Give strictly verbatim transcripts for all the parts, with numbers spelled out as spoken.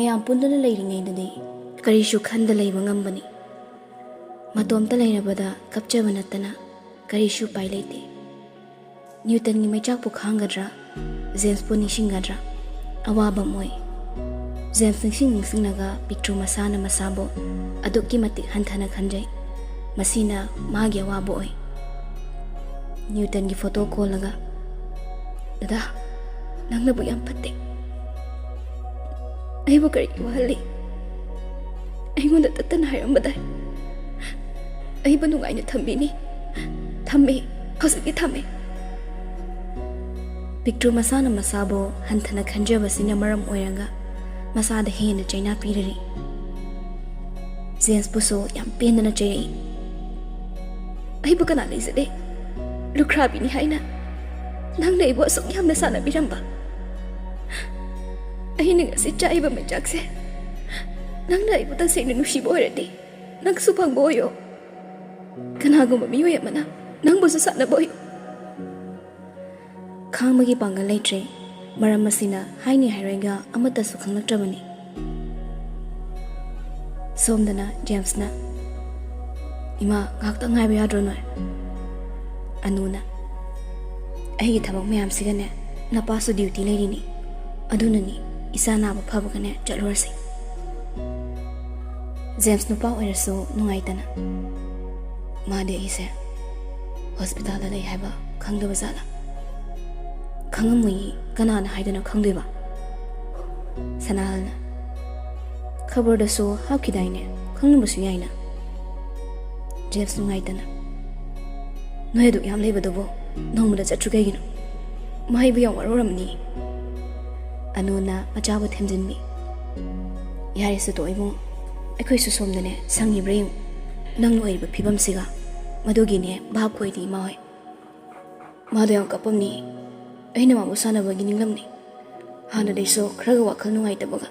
ꯃꯌꯥꯝ ꯄꯨꯟꯗꯨꯅ ꯂꯩꯔꯤꯉꯩꯗꯗꯤ ꯀꯔꯤꯁꯨ ꯈꯟꯗ ꯂꯩꯕ ꯉꯝꯕꯅꯤ꯫ ꯃꯇꯣꯝꯇ ꯂꯩꯔꯕꯗ ꯀꯞꯆꯕ ꯅꯠꯇꯅ ꯀꯔꯤꯁꯨ ꯎꯄꯥꯏ ꯂꯩꯇꯦ꯫ ꯅ꯭ꯌꯨꯇꯟꯒꯤ ꯃꯩꯆꯥꯛꯄꯨ ꯈꯥꯡꯒꯗ꯭ꯔꯥ? ꯖꯦꯝꯁꯄꯨ ꯅꯤꯡꯁꯤꯡꯒꯗ꯭ꯔꯥ? ꯑꯋꯥꯕ ꯑꯃ ꯑꯣꯏ꯫ ꯖꯦꯝꯁ ꯅꯤꯡꯁꯤꯡ ꯅꯤꯡꯁꯤꯡꯂꯒ ꯄꯤꯛꯇ꯭ꯔꯨ ꯃꯁꯥꯅ ꯃꯁꯥꯕꯨ ꯑꯗꯨꯛꯀꯤ ꯃꯇꯤꯛ ꯍꯟꯊꯅ ꯈꯟꯖꯩ꯫ ꯃꯁꯤꯅ ꯃꯥꯒꯤ ꯑꯋꯥꯕ ꯑꯣꯏ꯫ ꯅ꯭ꯌꯨꯇꯟꯒꯤ ꯐꯣꯇꯣ ꯀꯣꯜꯂꯒ, "ꯗꯗꯥ, ꯅꯪꯅꯕꯨ ꯌꯥꯝ ꯐꯠꯇꯦ꯫ ꯑꯩꯕꯨ ꯀꯔꯤꯒꯤ ꯋꯥꯍꯜꯂꯤ? ꯑꯩꯉꯣꯟꯗ ꯇꯠꯇꯅ ꯍꯥꯏꯔꯝꯕꯗꯥꯏ? ꯑꯩꯕꯨ ꯅꯨꯡꯉꯥꯏꯅ ꯊꯝꯕꯤꯅꯤ꯫ ꯊꯝꯃꯦ, ꯍꯧꯖꯤꯛꯇꯤ ꯊꯝꯃꯦ꯫" ꯄꯤꯛꯇ꯭ꯔꯨ ꯃꯁꯥꯅ ꯃꯁꯥꯕꯨ ꯍꯟꯊꯅ ꯈꯟꯖꯕꯁꯤꯅ ꯃꯔꯝ ꯑꯣꯏꯔꯒ ꯃꯁꯥꯗ ꯍꯦꯟꯅ ꯆꯩꯅꯥ ꯄꯤꯔꯔꯤ꯫ ꯖꯦꯝꯁꯄꯨꯁꯨ ꯌꯥꯝ ꯄꯦꯟꯗꯅ ꯆꯩꯔꯛꯏ꯫ "ꯑꯩꯕꯨ ꯀꯅꯥ ꯂꯩꯖꯗꯦ? ꯂꯨꯈ꯭ꯔꯥꯕꯤꯅꯤ ꯍꯥꯏꯅ ꯅꯪꯅ ꯑꯩꯕꯨ ꯑꯁꯨꯛ ꯌꯥꯝꯅ ꯁꯥꯟꯅꯕꯤꯔꯝꯕ꯫ ꯑꯩꯅ ꯉꯁꯤ ꯆꯥꯛꯏꯕ ꯃꯩꯆꯥꯛꯁꯦ ꯅꯪꯅ ꯑꯩꯕꯨ ꯇꯁꯦꯡꯅ ꯅꯨꯡꯁꯤꯕ ꯑꯣꯏꯔꯗꯤ ꯅꯪꯁꯨ ꯐꯪꯕ ꯑꯣꯏꯌꯣ꯫ ꯀꯅꯥꯒꯨꯝꯕ ꯃꯤꯑꯣꯏ ꯑꯃꯅ ꯅꯪꯕꯨꯁꯨ ꯁꯥꯟꯅꯕ ꯑꯣꯏꯌꯣ꯫" ꯈꯥꯡꯕꯒꯤ ꯄꯥꯡꯒꯜ ꯂꯩꯇ꯭ꯔꯦ꯫ ꯃꯔꯝ ꯑꯁꯤꯅ ꯍꯥꯏꯅꯤ ꯍꯥꯏꯔꯣꯏꯒ ꯑꯃꯠꯇꯁꯨ ꯈꯪꯂꯛꯇ꯭ꯔꯕꯅꯤ꯫ ꯁꯣꯝꯗꯅ ꯖꯦꯝꯁꯅ, "ꯏꯃꯥ, ꯉꯥꯏꯍꯥꯛꯇꯪ ꯉꯥꯏꯕ ꯌꯥꯗ꯭ꯔꯣ ꯅꯣꯏ?" ꯑꯅꯨꯅ, "ꯑꯩꯒꯤ ꯊꯕꯛ ꯃꯌꯥꯝꯁꯤꯒꯅꯦ, ꯅꯄꯥꯁꯨ ꯗ꯭ꯌꯨꯇꯤ ꯂꯩꯔꯤꯅꯤ, ꯑꯗꯨꯅꯅꯤ, ꯏꯆꯥ ꯅꯥꯕ ꯐꯕꯒꯅꯦ ꯆꯠꯂꯨꯔꯁꯤ꯫" ꯖꯦꯝꯁ ꯅꯨꯄꯥ ꯑꯣꯏꯔꯁꯨ ꯅꯨꯡꯉꯥꯏꯇꯅ, "ꯃꯥꯗꯤ ꯑꯩꯁꯦ ꯍꯣꯁꯄꯤꯇꯥꯜꯗ ꯂꯩ ꯍꯥꯏꯕ ꯈꯪꯗꯕ ꯖꯥꯠꯂꯥ? ꯈꯪꯉꯝꯃꯣꯏꯌꯦ, ꯀꯅꯥꯅ ꯍꯥꯏꯗꯅ ꯈꯪꯗꯣꯏꯕ?" ꯁꯅꯥꯍꯜꯅ, "ꯈꯕꯔꯗꯁꯨ ꯍꯥꯞꯈꯤꯗꯥꯏꯅꯦ, ꯈꯪꯂꯝꯕꯁꯨ ꯌꯥꯏꯅ꯫" ꯖꯦꯝꯁ ꯅꯨꯡꯉꯥꯏꯇꯅ, "ꯅꯣꯏ ꯑꯗꯨꯛ ꯌꯥꯝ ꯂꯩꯕꯗꯨꯕꯨ ꯅꯣꯡꯃꯗ ꯆꯠꯇ꯭ꯔꯨ ꯀꯩꯒꯤꯅꯣ? ꯃꯍꯩꯕꯨ ꯌꯥꯝ ꯋꯥꯔꯧꯔꯝꯃꯅꯤ꯫" ꯑꯅꯨꯅ ꯃꯆꯥꯕꯨ ꯊꯦꯝꯖꯤꯟꯕꯤ, "ꯌꯥꯔꯦꯁꯦ ꯇꯣꯛꯑꯣ ꯏꯕꯨꯡꯉꯣ, ꯑꯩꯈꯣꯏꯁꯨ ꯁꯣꯝꯗꯅꯦ ꯁꯪꯉꯤꯕ꯭ꯔꯥ ꯌꯦꯡꯉꯨ, ꯅꯪꯅ ꯑꯣꯏꯔꯤꯕ ꯐꯤꯕꯝꯁꯤꯒ꯫ ꯃꯗꯨꯒꯤꯅꯦ ꯚꯥꯞ ꯑꯣꯏꯗꯦ ꯏꯃꯥ ꯍꯣꯏ꯫ ꯃꯥꯗꯣ ꯌꯥꯝ ꯀꯞꯄꯝꯅꯤ, ꯑꯩꯅ ꯃꯥꯕꯨ ꯁꯥꯟꯅꯕꯒꯤ ꯅꯤꯡꯂꯝꯅꯤ꯫ ꯍꯥꯟꯅꯗꯩꯁꯨ ꯈꯔꯒ ꯋꯥꯈꯜ ꯅꯨꯡꯉꯥꯏꯇꯕꯒ,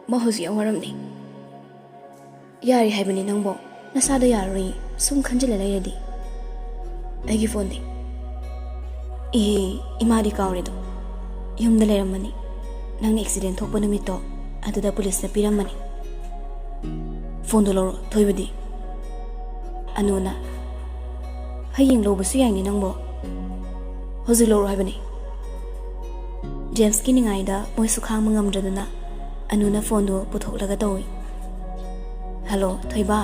ꯃꯥ ꯍꯧꯖꯤꯛ ꯌꯥꯝ ꯋꯥꯔꯝꯅꯤ꯫" "ꯌꯥꯔꯦ ꯍꯥꯏꯕꯅꯤ ꯅꯪꯕꯣ, ꯅꯁꯥꯗꯣ ꯌꯥꯔꯔꯣꯏ ꯁꯨꯝ ꯈꯟꯖꯤꯜꯂ ꯂꯩꯔꯗꯤ꯫ ꯑꯩꯒꯤ ꯐꯣꯟꯗꯤ?" "ꯑꯦ, ꯏꯃꯥꯗꯤ ꯀꯥꯎꯔꯦꯗꯣ, ꯌꯨꯝꯗ ꯂꯩꯔꯝꯃꯅꯤ꯫ ꯅꯪꯅ ꯑꯦꯛꯁꯤꯗꯦꯟ ꯊꯣꯛꯄ ꯅꯨꯃꯤꯠꯇꯣ ꯑꯗꯨꯗ ꯄꯨꯂꯤꯁꯅ ꯄꯤꯔꯝꯕꯅꯤ꯫ "ꯐꯣꯟꯗꯣ ꯂꯧꯔꯣ, ꯊꯣꯏꯕꯗꯤ?" ꯑꯅꯨꯅ, "ꯍꯌꯦꯡ ꯂꯧꯕꯁꯨ ꯌꯥꯏꯅꯦ ꯅꯪꯕꯣ꯫ ꯍꯧꯖꯤꯛ ꯂꯧꯔꯣ ꯍꯥꯏꯕꯅꯤ꯫" ꯖꯦꯝꯁꯀꯤ ꯅꯤꯡꯉꯥꯏꯗ ꯃꯣꯏꯁꯨ ꯈꯥꯡꯕ ꯉꯝꯗ꯭ꯔꯗꯨꯅ ꯑꯅꯨꯅ ꯐꯣꯟꯗꯨ ꯄꯨꯊꯣꯛꯂꯒ ꯇꯧꯏ꯫ "ꯍꯜꯂꯣ, ꯊꯣꯏꯕ?"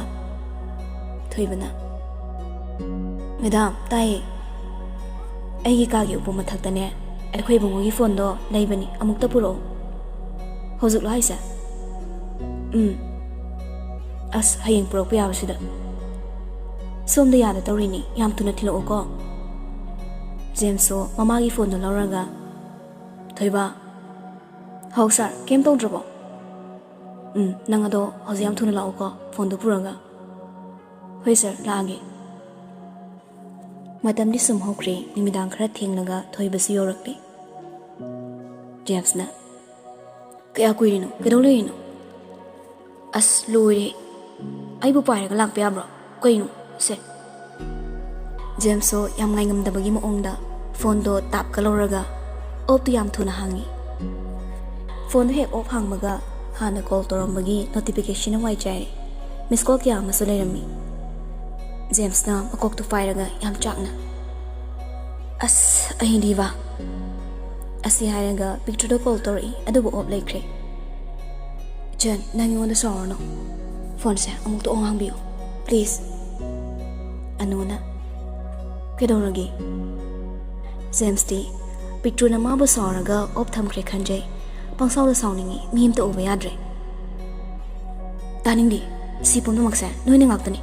ꯊꯣꯏꯕꯅ, "ꯃꯦꯗꯥꯝ, ꯇꯥꯏꯌꯦ꯫ ꯑꯩꯒꯤ ꯀꯥꯒꯤ ꯎꯄꯨ ꯃꯊꯛꯇꯅꯦ, ꯑꯩꯈꯣꯏ ꯏꯕꯨꯡꯉꯣꯒꯤ ꯐꯣꯟꯗꯣ ꯂꯩꯕꯅꯤ, ꯑꯃꯨꯛꯇ ꯄꯨꯔꯛꯑꯣ꯫" "ꯍꯧꯖꯤꯛꯂꯣ ꯍꯥꯏꯁꯦ?" "ꯎꯝ꯫ ꯑꯁ, ꯍꯌꯦꯡ ꯄꯨꯔꯛꯄ ꯌꯥꯕꯁꯤꯗ꯫ ꯁꯣꯝꯗ ꯌꯥꯗ ꯇꯧꯔꯤꯅꯤ, ꯌꯥꯝ ꯊꯨꯅ ꯊꯤꯜꯂꯛꯎꯀꯣ꯫" ꯖꯦꯝꯁꯁꯨ ꯃꯃꯥꯒꯤ ꯐꯣꯟꯗꯣ ꯂꯧꯔꯒ, "ꯊꯣꯏꯕ꯫" "ꯍꯥꯎ ꯁꯥꯔ, ꯀꯩꯝ ꯇꯧꯗ꯭ꯔꯕꯣ?" "ꯎꯝ, ꯅꯪ ꯑꯗꯣ ꯍꯧꯖꯤꯛ ꯌꯥꯝ ꯊꯨꯅ ꯂꯥꯛꯎꯀꯣ, ꯐꯣꯟꯗꯣ ꯄꯨꯔꯒ꯫" "ꯍꯣꯏ ꯁꯥꯔ, ꯂꯥꯛꯑꯒꯦ꯫" ꯃꯇꯝꯗꯤ ꯁꯨꯝ ꯍꯧꯈ꯭ꯔꯦ, ꯅꯨꯃꯤꯗꯥꯡ ꯈꯔ ꯊꯦꯡꯂꯒ ꯊꯣꯏꯕꯁꯨ ꯌꯧꯔꯛꯂꯦ꯫ ꯖꯦꯝꯁꯅ, "ꯀꯌꯥ ꯀꯨꯏꯔꯤꯅꯣ? ꯀꯩꯗꯧ ꯂꯩꯔꯤꯅꯣ?" "ꯑꯁ, ꯂꯣꯏꯔꯦ꯫ ꯑꯩꯕꯨ ꯄꯥꯏꯔꯒ ꯂꯥꯛꯄ ꯌꯥꯕ꯭ꯔꯣ? ꯀꯩꯅꯣ ꯁꯦ?" ꯖꯦꯝꯁꯁꯨ ꯌꯥꯝ ꯉꯥꯏꯉꯝꯗꯕꯒꯤ ꯃꯑꯣꯡꯗ ꯐꯣꯟꯗꯣ ꯇꯥꯞꯀ ꯂꯧꯔꯒ ꯑꯣꯞꯇꯨ ꯌꯥꯝ ꯊꯨꯅ ꯍꯥꯡꯉꯤ꯫ ꯐꯣꯟꯗꯣ ꯍꯦꯛ ꯑꯣꯞ ꯍꯥꯡꯕꯒ ꯍꯥꯟꯅ ꯀꯣꯜ ꯇꯧꯔꯝꯕꯒꯤ ꯅꯣꯇꯤꯐꯤꯀꯦꯁꯟꯅ ꯋꯥꯏ ꯆꯥꯏꯔꯦ꯫ ꯃꯤꯁ ꯀꯣꯜ ꯀꯌꯥ ꯑꯃꯁꯨ ꯂꯩꯔꯝꯃꯤ꯫ ꯖꯦꯝꯁꯅ ꯃꯀꯣꯛꯇꯨ ꯄꯥꯏꯔꯒ ꯌꯥꯝ ꯆꯥꯛꯅ, "ꯑꯁ, ꯑꯩꯗꯤꯕ꯫" ꯑꯁꯤ ꯍꯥꯏꯔꯒ ꯄꯤꯛꯇ꯭ꯔꯨꯗ ꯀꯣꯜ ꯇꯧꯔꯛꯏ, ꯑꯗꯨꯕꯨ ꯑꯣꯞ ꯂꯩꯈ꯭ꯔꯦ꯫ "ꯏꯆꯟ, ꯅꯪ ꯑꯩꯉꯣꯟꯗ ꯁꯥꯎꯔꯅꯨ꯫ ꯐꯣꯟꯁꯦ ꯑꯃꯨꯛꯇ ꯑꯣꯟ ꯍꯥꯡꯕꯤꯌꯨ, ꯄ꯭ꯂꯤꯖ꯫" ꯑꯅꯨꯅ, "ꯀꯩꯗꯧꯔꯒꯦ?" ꯖꯦꯝꯁꯇꯤ ꯄꯤꯛꯇ꯭ꯔꯨꯅ ꯃꯥꯕꯨ ꯁꯥꯎꯔꯒ ꯑꯣꯞ ꯊꯝꯈ꯭ꯔꯦ ꯈꯟꯖꯩ꯫ ꯄꯪꯁꯥꯎꯗ ꯁꯥꯎꯅꯤꯡꯉꯤ, ꯃꯤ ꯑꯝꯇ ꯎꯕ ꯌꯥꯗ꯭ꯔꯦ꯫ "ꯇꯥꯅꯤꯡꯗꯦ, ꯁꯤ ꯄꯨꯝꯅꯃꯛꯁꯦ ꯅꯣꯏꯅ ꯉꯥꯛꯇꯅꯤ꯫"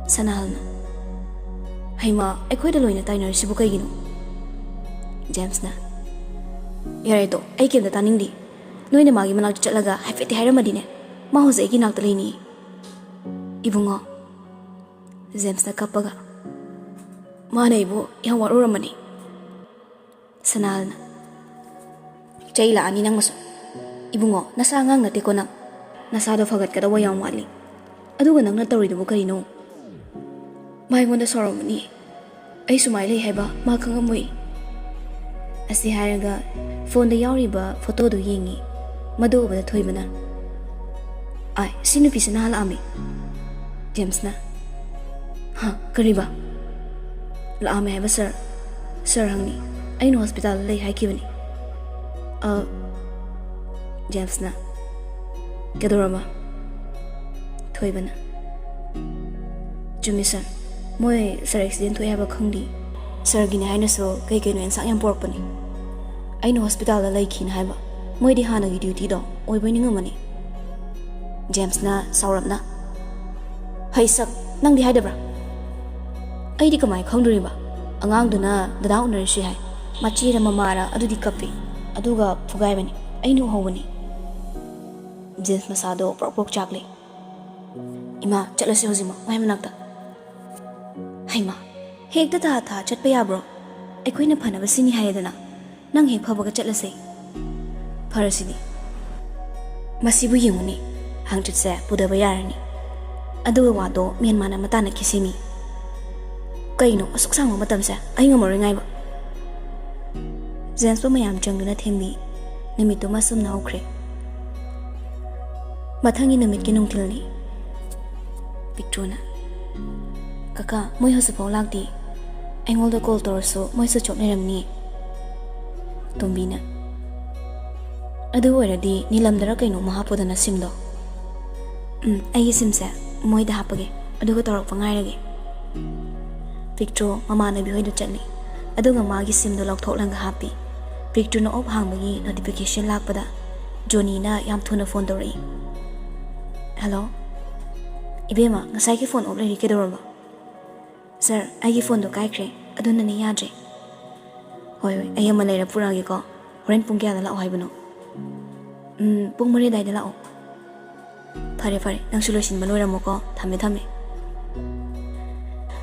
ꯁꯅꯥꯍꯜꯅ, "ꯍꯩꯃꯥ, ꯑꯩꯈꯣꯏꯗ ꯂꯣꯏꯅ ꯇꯥꯏꯅꯔꯤꯁꯤꯕꯨ ꯀꯩꯒꯤꯅꯣ?" ꯖꯦꯝꯁꯅ, "ꯌꯥꯔꯦꯗꯣ, ꯑꯩ ꯀꯩꯝꯇ ꯇꯥꯅꯤꯡꯗꯦ꯫ ꯅꯣꯏꯅ ꯃꯥꯒꯤ ꯃꯅꯥꯛꯇ ꯆꯠꯂꯒ ꯍꯥꯏꯐꯦꯠꯇꯤ ꯍꯥꯏꯔꯝꯃꯗꯤꯅꯦ, ꯃꯥ ꯍꯧꯖꯤꯛ ꯑꯩꯒꯤ ꯅꯥꯛꯇ ꯂꯩꯅꯤ꯫" "ꯏꯕꯨꯡꯉꯣ꯫" ꯖꯦꯝꯁꯅ ꯀꯞꯄꯒ, "ꯃꯥꯅ ꯑꯩꯕꯨ ꯌꯥꯝ ꯋꯥꯔꯧꯔꯝꯃꯅꯤ꯫" ꯁꯅꯥꯍꯜꯅ, "ꯆꯩ ꯂꯥꯛꯑꯅꯤ ꯅꯪꯃꯁꯨ꯫ ꯏꯕꯨꯡꯉꯣ, ꯅꯁꯥ ꯑꯉꯥꯡ ꯅꯠꯇꯦꯀꯣ ꯅꯪ꯫ ꯅꯁꯥꯗꯣ ꯐꯒꯠꯀꯗꯧꯕ ꯌꯥꯝ ꯋꯥꯠꯂꯤ꯫ ꯑꯗꯨꯒ ꯅꯪꯅ ꯇꯧꯔꯤꯗꯨꯕꯨ ꯀꯔꯤꯅꯣ? ꯃꯥ ꯑꯩꯉꯣꯟꯗ ꯁꯥꯎꯔꯝꯃꯅꯤ꯫ ꯑꯩ ꯁꯨꯃꯥꯏ ꯂꯩ ꯍꯥꯏꯕ ꯃꯥ ꯈꯪꯉꯝꯃꯣꯏ꯫" ꯑꯁꯤ ꯍꯥꯏꯔꯒ ꯐꯣꯟꯗ ꯌꯥꯎꯔꯤꯕ ꯐꯣꯇꯣꯗꯨ ꯌꯦꯡꯉꯤ꯫ ꯃꯗꯨ ꯎꯕꯗ ꯊꯣꯏꯕꯅ, "ꯑꯥꯏ, ꯁꯤ ꯅꯨꯄꯤꯁꯤ ꯅꯍꯥꯟ ꯂꯥꯛꯑꯝꯃꯤ꯫" ꯖꯦꯝꯁꯅ, "ꯍꯥ, ꯀꯔꯤꯕ?" "ꯂꯥꯛꯑꯝꯃꯦ ꯍꯥꯏꯕ, ꯁꯥꯔ꯫ ꯁꯥꯔ ꯍꯪꯅꯤ꯫ ꯑꯩꯅ ꯍꯣꯁꯄꯤꯇꯥꯜꯗ ꯂꯩ ꯍꯥꯏꯈꯤꯕꯅꯤ꯫" "ꯑ," ꯖꯦꯝꯁꯅ, "ꯀꯩꯗꯧꯔꯕ?" ꯊꯣꯏꯕꯅ, "ꯆꯨꯝꯃꯤ, ꯁꯥꯔ꯫ ꯃꯣꯏ ꯁꯥꯔ ꯑꯦꯛꯁꯤꯗꯦꯟ ꯊꯣꯛꯑꯦ ꯍꯥꯏꯕ ꯈꯪꯗꯦ꯫ ꯁꯥꯔꯒꯤꯅꯦ ꯍꯥꯏꯅꯁꯨ ꯀꯩ ꯀꯩꯅꯣ ꯑꯦꯟꯁꯥꯡ ꯌꯥꯝ ꯄꯨꯔꯛꯄꯅꯤ꯫ ꯑꯩꯅ ꯍꯣꯁꯄꯤꯇꯥꯜꯗ ꯂꯩꯈꯤꯅ ꯍꯥꯏꯕ꯫ ꯃꯣꯏꯗꯤ ꯍꯥꯟꯅꯒꯤ ꯗ꯭ꯌꯨꯇꯤꯗꯣ ꯑꯣꯏꯕꯣꯏ ꯅꯤꯡꯉꯝꯃꯅꯤ꯫" ꯖꯦꯝꯁꯅ ꯁꯥꯎꯔꯞꯅ, "ꯍꯩ ꯁꯛ, ꯅꯪꯗꯤ ꯍꯥꯏꯗꯕ꯭ꯔꯥ?" "ꯑꯩꯗꯤ ꯀꯃꯥꯏ ꯈꯪꯗꯣꯔꯤꯕ? ꯑꯉꯥꯡꯗꯨꯅ ꯗꯗꯥ ꯎꯅꯔꯨꯁꯤ ꯍꯥꯏ꯫ ꯃꯆꯦꯔ ꯃꯃꯥꯔ ꯑꯗꯨꯗꯤ ꯀꯞꯄꯤ꯫ ꯑꯗꯨꯒ ꯐꯨꯒꯥꯏꯕꯅꯤ꯫ ꯑꯩꯅ ꯎꯍꯧꯕꯅꯤ꯫" ꯖꯦꯝꯁ ꯃꯁꯥꯗꯣ ꯄ꯭ꯔꯣꯛ ꯄ꯭ꯔꯣꯛ ꯆꯥꯛꯂꯦ꯫ "ꯏꯃꯥ, ꯆꯠꯂꯁꯤ ꯍꯧꯖꯤꯛꯃꯛ ꯃꯥꯏ ꯃꯅꯥꯛꯇ꯫" "ꯍꯩꯃꯥ, ꯍꯦꯛꯇ ꯊꯥ ꯊꯥ ꯆꯠꯄ ꯌꯥꯕ꯭ꯔꯣ? ꯑꯩꯈꯣꯏꯅ ꯐꯅꯕ ꯁꯤꯅꯤ ꯍꯥꯏꯔꯦꯗꯅ꯫ ꯅꯪ ꯍꯦꯛ ꯐꯕꯒ ꯆꯠꯂꯁꯦ꯫" "ꯐꯔꯁꯤꯗꯤ꯫ ꯃꯁꯤꯕꯨ ꯌꯦꯡꯉꯨꯅꯦ, ꯍꯪꯆꯤꯠꯁꯦ ꯄꯨꯗꯕ ꯌꯥꯔꯅꯤ꯫ ꯑꯗꯨꯒ ꯋꯥꯗꯣ ꯃꯦꯟ ꯃꯥꯟ ꯑꯃ ꯇꯥꯅꯈꯤꯁꯤꯅꯤ꯫" "ꯀꯩꯅꯣ ꯑꯁꯨꯛ ꯁꯥꯡꯕ ꯃꯇꯝꯁꯦ? ꯑꯩ ꯉꯝꯃꯔꯣꯏ ꯉꯥꯏꯕ꯫" ꯖꯦꯝꯁꯄꯨ ꯃꯌꯥꯝ ꯆꯪꯗꯨꯅ ꯊꯦꯝꯕꯤ꯫ ꯅꯨꯃꯤꯠꯇꯨꯃ ꯁꯨꯝꯅ ꯍꯧꯈ꯭ꯔꯦ꯫ ꯃꯊꯪꯒꯤ ꯅꯨꯃꯤꯠꯀꯤ ꯅꯨꯡꯊꯤꯜꯅꯤ꯫ ꯄꯤꯛꯇ꯭ꯔꯨꯅ, "ꯀꯀꯥ, ꯃꯣꯏ ꯍꯧꯖꯤꯛꯐꯥꯎ ꯂꯥꯛꯇꯦ꯫ ꯑꯩꯉꯣꯟꯗ ꯀꯣꯜ ꯇꯧꯔꯁꯨ ꯃꯣꯏ ꯁ꯭ꯋꯤꯆ ꯑꯣꯐ ꯂꯩꯔꯝꯅꯤ꯫" ꯇꯣꯝꯕꯤꯅ, "ꯑꯗꯨ ꯑꯣꯏꯔꯗꯤ ꯅꯤꯂꯝꯗꯔ ꯀꯩꯅꯣꯝꯃ ꯍꯥꯞꯄꯣꯗꯅ ꯁꯤꯝꯗꯣ꯫" "ꯎꯝ, ꯑꯩꯒꯤ ꯁꯤꯝꯁꯦ ꯃꯣꯏꯗ ꯍꯥꯞꯄꯒꯦ, ꯑꯗꯨꯒ ꯇꯧꯔꯛꯄ ꯉꯥꯏꯔꯒꯦ꯫" ꯄꯤꯛꯇ꯭ꯔꯨ ꯃꯃꯥꯟꯅꯕꯤ ꯍꯣꯏꯗ ꯆꯠꯂꯤ꯫ ꯑꯗꯨꯒ ꯃꯥꯒꯤ ꯁꯤꯝꯗꯣ ꯂꯧꯊꯣꯛꯂꯒ ꯍꯥꯞꯄꯤ꯫ ꯄꯤꯛꯇ꯭ꯔꯨꯅ ꯑꯣꯐ ꯍꯥꯡꯕꯒꯤ ꯅꯣꯇꯤꯐꯤꯀꯦꯁꯟ ꯂꯥꯛꯄꯗ ꯖꯣꯅꯤꯅ ꯌꯥꯝ ꯊꯨꯅ ꯐꯣꯟ ꯇꯧꯔꯛꯏ꯫ "ꯍꯜꯂꯣ꯫ ꯏꯕꯦꯝꯃ, ꯉꯁꯥꯏꯒꯤ ꯐꯣꯟ ꯑꯣꯐ ꯂꯩꯔꯤ ꯀꯩꯗꯧꯔꯕ?" "ꯁꯥꯔ, ꯑꯩꯒꯤ ꯐꯣꯟꯗꯣ ꯀꯥꯏꯈ꯭ꯔꯦ, ꯑꯗꯨꯅꯅꯦ ꯌꯥꯗ꯭ꯔꯦ꯫" "ꯍꯣꯏ, ꯍꯣꯏ, ꯑꯩ ꯑꯃ ꯂꯩꯔ ꯄꯨꯔꯛꯑꯒꯦꯀꯣ꯫ ꯍꯣꯔꯦꯟ ꯄꯨꯡ ꯀꯌꯥꯗ ꯂꯥꯛꯑꯣ ꯍꯥꯏꯕꯅꯣ?" "ꯎꯝ, ꯄꯨꯡ ꯃꯔꯤ ꯑꯗꯥꯏꯗ ꯂꯥꯛꯑꯣ꯫" "ꯐꯔꯦ, ꯐꯔꯦ, ꯅꯪꯁꯨ ꯂꯣꯏꯁꯤꯟꯕ ꯂꯣꯏꯔꯝꯃꯣꯀꯣ꯫ ꯊꯝꯃꯦ, ꯊꯝꯃꯦ꯫"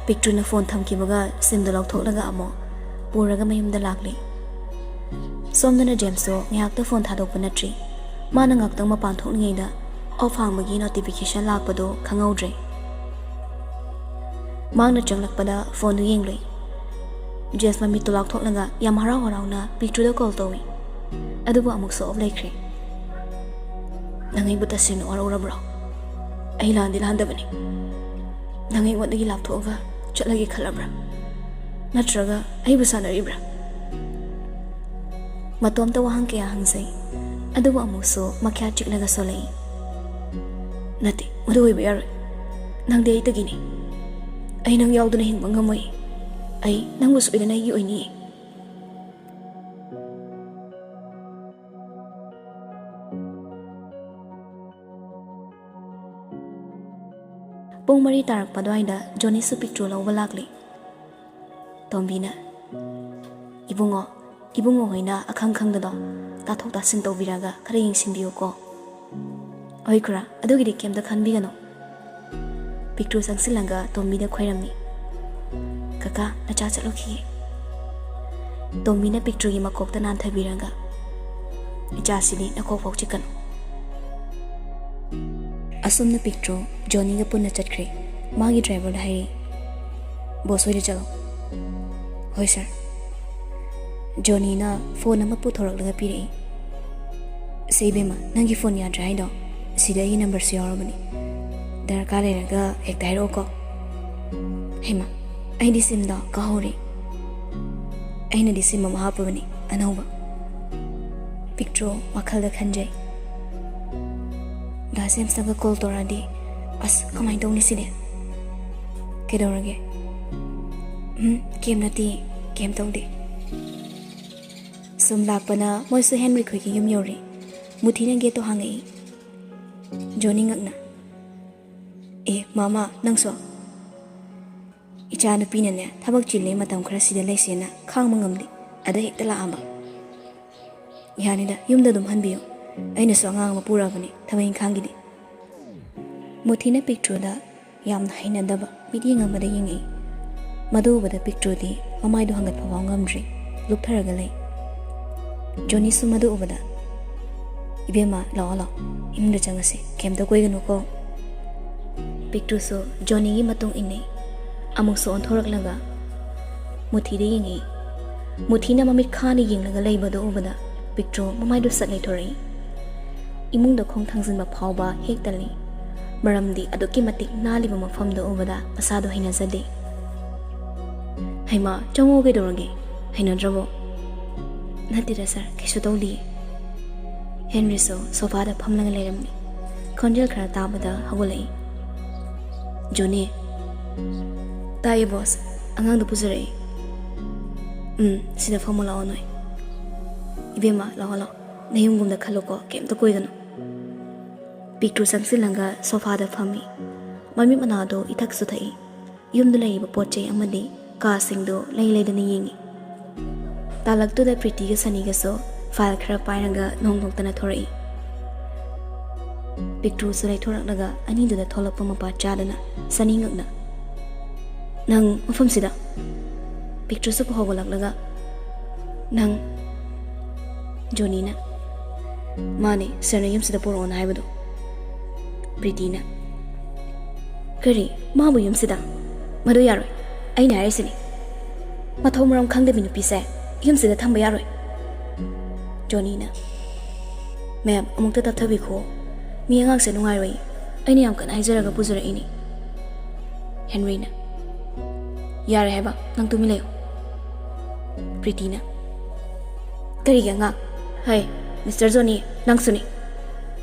ꯄꯤꯛꯇ꯭ꯔꯨꯅ ꯐꯣꯟ ꯊꯝꯈꯤꯕꯒ ꯁꯤꯝꯗꯣ ꯂꯧꯊꯣꯛꯂꯒ ꯑꯃꯨꯛ ꯄꯨꯔꯒ ꯃꯌꯨꯝꯗ ꯂꯥꯛꯂꯦ꯫ ꯁꯣꯝꯗꯅ ꯖꯦꯝꯁꯇꯣ ꯉꯥꯏꯍꯥꯛꯇ ꯐꯣꯟ ꯊꯥꯗꯣꯛꯄ ꯅꯠꯇ꯭ꯔꯤ꯫ ꯃꯥꯅ ꯉꯥꯛꯇꯪ ꯃꯄꯥꯟ ꯊꯣꯛꯂꯤꯉꯩꯗ ꯑꯣꯐ ꯍꯥꯡꯕꯒꯤ ꯅꯣꯇꯤꯐꯤꯀꯦꯁꯟ ꯂꯥꯛꯄꯗꯣ ꯈꯪꯍꯧꯗ꯭ꯔꯦ꯫ ꯃꯥꯡꯅ ꯆꯪꯂꯛꯄꯗ ꯐꯣꯟꯗꯨ ꯌꯦꯡꯂꯨꯏ꯫ ꯖꯦꯝꯁ ꯃꯃꯤꯠꯇꯨ ꯂꯥꯎꯊꯣꯛꯂꯒ ꯌꯥꯝ ꯍꯔꯥꯎ ꯍꯔꯥꯎꯅ ꯄꯤꯛꯇ꯭ꯔꯨꯗ ꯀꯣꯜ ꯇꯧꯏ꯫ ꯑꯗꯨꯕꯨ ꯑꯃꯨꯛꯁꯨ ꯑꯣꯐ ꯂꯩꯈ꯭ꯔꯦ꯫ "ꯅꯪ ꯑꯩꯕꯨ ꯇꯁꯦꯡꯅ ꯋꯥꯔꯧꯔꯕ꯭ꯔꯣ? ꯑꯩ ꯂꯥꯟꯗꯤ ꯂꯥꯟꯗꯕꯅꯤ꯫ ꯅꯪ ꯑꯩꯉꯣꯟꯗꯒꯤ ꯂꯥꯞꯊꯣꯛꯑꯒ ꯆꯠꯂꯒꯦ ꯈꯜꯂꯕ꯭ꯔꯥ? ꯅꯠꯇ꯭ꯔꯒ ꯑꯩꯕꯨ ꯁꯥꯟꯅꯔꯤꯕ꯭ꯔꯥ?" ꯃꯇꯣꯝꯇ ꯋꯥꯍꯪ ꯀꯌꯥ ꯍꯪꯖꯩ, ꯑꯗꯨꯕꯨ ꯑꯃꯨꯛꯁꯨ ꯃꯈ꯭ꯌꯥꯠ ꯆꯤꯛꯂꯒ ꯁꯣꯜꯂꯛꯏ꯫ "ꯅꯠꯇꯦ, ꯃꯗꯨ ꯑꯣꯏꯕ ꯌꯥꯔꯣꯏ꯫ ꯅꯪꯗꯤ ꯑꯩꯇꯒꯤꯅꯤ꯫ ꯑꯩ ꯅꯪ ꯌꯥꯎꯗꯅ ꯍꯤꯡꯕ ꯉꯝꯃꯣꯏ꯫ ꯑꯩ ꯅꯪꯕꯨ ꯁꯣꯏꯗꯅ ꯑꯩꯒꯤ ꯑꯣꯏꯅꯤꯌꯦ꯫" ꯄꯨꯡ ꯃꯔꯤ ꯇꯥꯔꯛꯄ ꯑꯗꯨꯋꯥꯏꯗ ꯖꯣꯅꯤꯁꯨ ꯄꯤꯛꯇ꯭ꯔꯨ ꯂꯧꯕ ꯂꯥꯛꯂꯦ꯫ ꯇꯣꯝꯕꯤꯅ, "ꯏꯕꯨꯡꯉꯣ, ꯏꯕꯨꯡꯉꯣ ꯍꯣꯏꯅ ꯑꯈꯪ ꯈꯪꯗꯗꯣ ꯇꯥꯊꯣꯛ ꯇꯥꯁꯤꯟ ꯇꯧꯕꯤꯔꯒ ꯈꯔ ꯌꯦꯡꯁꯤꯟꯕꯤꯌꯨꯀꯣ꯫" "ꯍꯣꯏ ꯈꯨꯔꯥ, ꯑꯗꯨꯒꯤꯗꯤ ꯀꯩꯝꯇ ꯈꯟꯕꯤꯒꯅꯨ꯫" ꯄꯤꯛꯇ꯭ꯔꯨ ꯆꯪꯁꯤꯜꯂꯒ ꯇꯣꯝꯕꯤꯗ ꯈꯣꯏꯔꯝꯃꯤ꯫ "ꯀꯀꯥ, ꯅꯆꯥ ꯆꯠꯂꯨꯈꯤꯒꯦ꯫" ꯇꯣꯝꯕꯤꯅ ꯄꯤꯛꯇ꯭ꯔꯨꯒꯤ ꯃꯀꯣꯛꯇ ꯅꯥꯟꯊꯕꯤꯔꯒ, "ꯏꯆꯥꯁꯤꯗꯤ ꯅꯀꯣꯛ ꯐꯥꯎ ꯆꯤꯛꯀꯅꯨ꯫" ꯑꯁꯨꯝꯅ ꯄꯤꯛꯇ꯭ꯔꯨ ꯖꯣꯅꯤꯒ ꯄꯨꯟꯅ ꯆꯠꯈ꯭ꯔꯦ꯫ ꯃꯥꯒꯤ ꯗ꯭ꯔꯥꯏꯚꯔꯗ ꯍꯥꯏꯔꯤ, "ꯕꯣꯁ ꯍꯣꯏꯗ ꯆꯠꯂꯣ꯫" "ꯍꯣꯏ ꯁꯥꯔ꯫" ꯖꯣꯅꯤꯅ ꯐꯣꯟ ꯑꯃ ꯄꯨꯊꯣꯔꯛꯂꯒ ꯄꯤꯔꯛꯏ꯫ "ꯁꯦ ꯏꯕꯦꯝꯃ, ꯅꯪꯒꯤ ꯐꯣꯟ ꯌꯥꯗ꯭ꯔꯦ ꯍꯥꯏꯗꯣ, ꯁꯤꯗ ꯑꯩꯒꯤ ꯅꯝꯕꯔꯁꯨ ꯌꯥꯎꯔꯕꯅꯤ꯫ ꯗꯔꯀꯥꯔ ꯂꯩꯔꯒ ꯍꯦꯛꯇ ꯍꯥꯏꯔꯛꯑꯣꯀꯣ꯫" "ꯍꯩꯃꯥ, ꯑꯩꯗꯤ ꯁꯤꯝꯗꯣ ꯀꯥꯎꯍꯧꯔꯦ꯫ ꯑꯩꯅꯗꯤ ꯁꯤꯝ ꯑꯃ ꯍꯥꯞꯄꯕꯅꯤ, ꯑꯅꯧꯕ꯫" ꯄꯤꯛꯇ꯭ꯔꯨ ꯋꯥꯈꯜꯗ ꯈꯟꯖꯩ꯫ "ꯗꯥ ꯖꯦꯝꯁꯅꯒ ꯀꯣꯜ ꯇꯧꯔꯛꯑꯗꯤ, ꯑꯁ, ꯀꯃꯥꯏꯅ ꯇꯧꯅꯤ ꯁꯤꯗꯤ?" "ꯀꯩꯗꯧꯔꯒꯦ?" "ꯎꯝ, ꯀꯩꯝ ꯅꯠꯇꯦ, ꯀꯩꯝ ꯇꯧꯗꯦ꯫" ꯁꯨꯝ ꯂꯥꯛꯄꯅ ꯃꯣꯏꯁꯨ ꯍꯦꯟꯔꯤꯛ ꯈꯣꯏꯒꯤ ꯌꯨꯝ ꯌꯧꯔꯦ꯫ ꯃꯨꯊꯤꯅ ꯒꯦꯠꯇꯣ ꯍꯥꯡꯉꯛꯏ꯫ ꯖꯣꯅꯤ ꯉꯛꯅ, "ꯑꯦ, ꯃꯥꯃ, ꯅꯪꯁꯨ?" "ꯏꯆꯥꯅꯨꯄꯤꯅꯅꯦ, ꯊꯕꯛ ꯆꯤꯜꯂꯦ, ꯃꯇꯝ ꯈꯔ ꯁꯤꯗ ꯂꯩꯁꯦꯅ ꯈꯥꯡꯕ ꯉꯝꯗꯦ, ꯑꯗ ꯍꯦꯛꯇ ꯂꯥꯛꯑꯝꯕ꯫" "ꯌꯥꯅꯤꯗ, ꯌꯨꯝꯗ ꯑꯗꯨꯝ ꯍꯟꯕꯤꯌꯨ꯫ ꯑꯩꯅꯁꯨ ꯑꯉꯥꯡ ꯑꯃ ꯄꯨꯔꯛꯑꯕꯅꯤ, ꯊꯕꯛ ꯏꯪꯈꯥꯡꯒꯤꯗꯤ꯫" ꯃꯨꯊꯤꯅ ꯄꯤꯛꯇ꯭ꯔꯨꯗ ꯌꯥꯝꯅ ꯍꯩꯅꯗꯕ ꯃꯤꯠꯌꯦꯡ ꯑꯃꯗ ꯌꯦꯡꯉꯛꯏ꯫ ꯃꯗꯨ ꯎꯕꯗ ꯄꯤꯛꯇ꯭ꯔꯨꯗꯤ ꯃꯃꯥꯏꯗꯣ ꯍꯪꯒꯠꯄ ꯐꯥꯎ ꯉꯝꯗ꯭ꯔꯤ, ꯂꯨꯞꯊꯔꯒ ꯂꯩ꯫ ꯖꯣꯅꯤꯁꯨ ꯃꯗꯨ ꯎꯕꯗ, "ꯏꯕꯦꯝꯃ, ꯂꯥꯛꯑꯣ, ꯂꯥꯛꯑꯣ, ꯏꯃꯨꯡꯗ ꯆꯪꯉꯁꯤ, ꯀꯩꯝꯇ ꯀꯣꯏꯒꯅꯨꯀꯣ꯫" ꯄꯤꯛꯇ꯭ꯔꯨꯁꯨ ꯖꯣꯅꯤꯒꯤ ꯃꯇꯨꯡ ꯏꯟꯅꯩ꯫ ꯑꯃꯨꯛꯁꯨ ꯑꯣꯟꯊꯣꯔꯛꯂꯒ ꯃꯨꯊꯤꯗ ꯌꯦꯡꯉꯛꯏ꯫ ꯃꯨꯊꯤꯅ ꯃꯃꯤꯠ ꯈꯥꯅ ꯌꯦꯡꯂꯒ ꯂꯩꯕꯗꯨ ꯎꯕꯗ ꯄꯤꯛꯇ꯭ꯔꯨ ꯃꯃꯥꯏꯗꯨ ꯁꯠ ꯂꯩꯊꯣꯔꯛꯏ꯫ ꯏꯃꯨꯡꯗ ꯈꯣꯡ ꯊꯥꯡꯖꯤꯟꯕ ꯐꯥꯎꯕ ꯍꯦꯛ ꯇꯜꯂꯤ꯫ ꯃꯔꯝꯗꯤ ꯑꯗꯨꯛꯀꯤ ꯃꯇꯤꯛ ꯅꯥꯜꯂꯤꯕ ꯃꯐꯝꯗꯨ ꯎꯕꯗ ꯃꯁꯥꯗꯣ ꯍꯩꯅꯖꯗꯦ꯫ "ꯍꯩꯃꯥ, ꯆꯪꯉꯣ, ꯀꯩꯗꯧꯔꯒꯦ? ꯍꯩꯅꯗ꯭ꯔꯕꯣ?" "ꯅꯠꯇꯦꯗ ꯁꯥꯔ, ꯀꯩꯁꯨ ꯇꯧꯗꯤꯌꯦ꯫" ꯍꯦꯟꯔꯤꯁꯨ ꯁꯣꯐꯥꯗ ꯐꯝꯂꯒ ꯂꯩꯔꯝꯃꯤ꯫ ꯈꯣꯟꯖꯦꯜ ꯈꯔ ꯇꯥꯕꯗ ꯍꯧꯒꯠꯂꯛꯏ꯫ "ꯖꯣꯅꯤ!" "ꯇꯥꯏꯌꯦ ꯕꯣꯁ, ꯑꯉꯥꯡꯗꯣ ꯄꯨꯖꯔꯛꯏ꯫" "ꯎꯝ, ꯁꯤꯗ ꯐꯝꯃꯣ ꯂꯥꯛꯑꯣ ꯅꯣꯏ꯫" "ꯏꯕꯦꯝꯃ, ꯂꯥꯛꯑꯣ ꯂꯥꯛꯑꯣ, ꯅꯌꯨꯝꯒꯨꯝꯗ ꯈꯜꯂꯨꯀꯣ, ꯀꯩꯝꯇ ꯀꯣꯏꯒꯅꯨ꯫" ꯄꯤꯛꯇ꯭ꯔꯨ ꯆꯪꯁꯤꯜꯂꯒ ꯁꯣꯐꯥꯗ ꯐꯝꯃꯤ꯫ ꯃꯃꯤꯠ ꯃꯅꯥꯗꯣ ꯏꯊꯛꯁꯨ ꯊꯛꯏ꯫ ꯌꯨꯝꯗ ꯂꯩꯔꯤꯕ ꯄꯣꯠ ꯆꯩ ꯑꯃꯗꯤ ꯀꯥꯁꯤꯡꯗꯨ ꯂꯩ ꯂꯩꯗꯅ ꯌꯦꯡꯏ꯫ ꯇꯥꯂꯛꯇꯨꯗ ꯄ꯭ꯔꯤꯇꯤꯒ ꯁꯅꯤꯒꯁꯨ ꯐꯥꯏꯜ ꯈꯔ ꯄꯥꯏꯔꯒ ꯅꯣꯡ ꯅꯣꯛꯇꯅ ꯊꯣꯔꯛꯏ꯫ ꯄꯤꯛꯇ꯭ꯔꯨꯁꯨ ꯂꯩꯊꯣꯔꯛꯂꯒ ꯑꯅꯤꯗꯨꯗ ꯊꯣꯛꯂꯛꯄ ꯃꯄꯥ ꯆꯥꯗꯅ ꯁꯅꯤ ꯉꯛꯅ, "ꯅꯪ ꯃꯐꯝꯁꯤꯗ?" ꯄꯤꯛꯇ꯭ꯔꯨꯁꯨ ꯍꯧꯒꯠꯂꯛꯂꯒ, "ꯅꯪ?" ꯖꯣꯅꯤꯅ, "ꯃꯥꯅꯦ, ꯁꯥꯔꯅ ꯌꯨꯝꯁꯤꯗ ꯄꯨꯔꯛꯑꯣꯅ ꯍꯥꯏꯕꯗꯣ꯫" ꯄ꯭ꯔꯤꯇꯤꯅ, "ꯀꯔꯤ? ꯃꯥꯕꯨ ꯌꯨꯝꯁꯤꯗ? ꯃꯗꯨ ꯌꯥꯔꯣꯏ꯫ ꯑꯩꯅ ꯍꯥꯏꯔꯤꯁꯤꯅꯤ, ꯃꯊꯧ ꯃꯔꯝ ꯈꯪꯗꯕꯤ ꯅꯨꯄꯤꯁꯦ ꯌꯨꯝꯁꯤꯗ ꯊꯝꯕ ꯌꯥꯔꯣꯏ꯫" ꯖꯣꯅꯤꯅ, "ꯃꯦꯝ, ꯑꯃꯨꯛꯇ ꯇꯞꯊꯕꯤꯈꯣ꯫ ꯃꯤ ꯑꯉꯥꯡꯁꯦ ꯅꯨꯡꯉꯥꯏꯔꯣꯏ꯫ ꯑꯩꯅ ꯌꯥꯝ ꯀꯟꯅ ꯍꯥꯏꯖꯔꯒ ꯄꯨꯖꯔꯛꯏꯅꯤ꯫" ꯍꯦꯟꯔꯤꯅ, "ꯌꯥꯔꯦ ꯍꯥꯏꯕ, ꯅꯪ ꯇꯨꯃꯤꯟ ꯂꯩꯌꯨ꯫" ꯄ꯭ꯔꯤꯇꯤꯅ, "ꯀꯔꯤꯒꯤ ꯑꯉꯥꯡ? ꯍꯩ, ꯃꯤꯁꯇꯔ ꯖꯣꯅꯤ, ꯅꯪꯁꯨꯅꯤ꯫"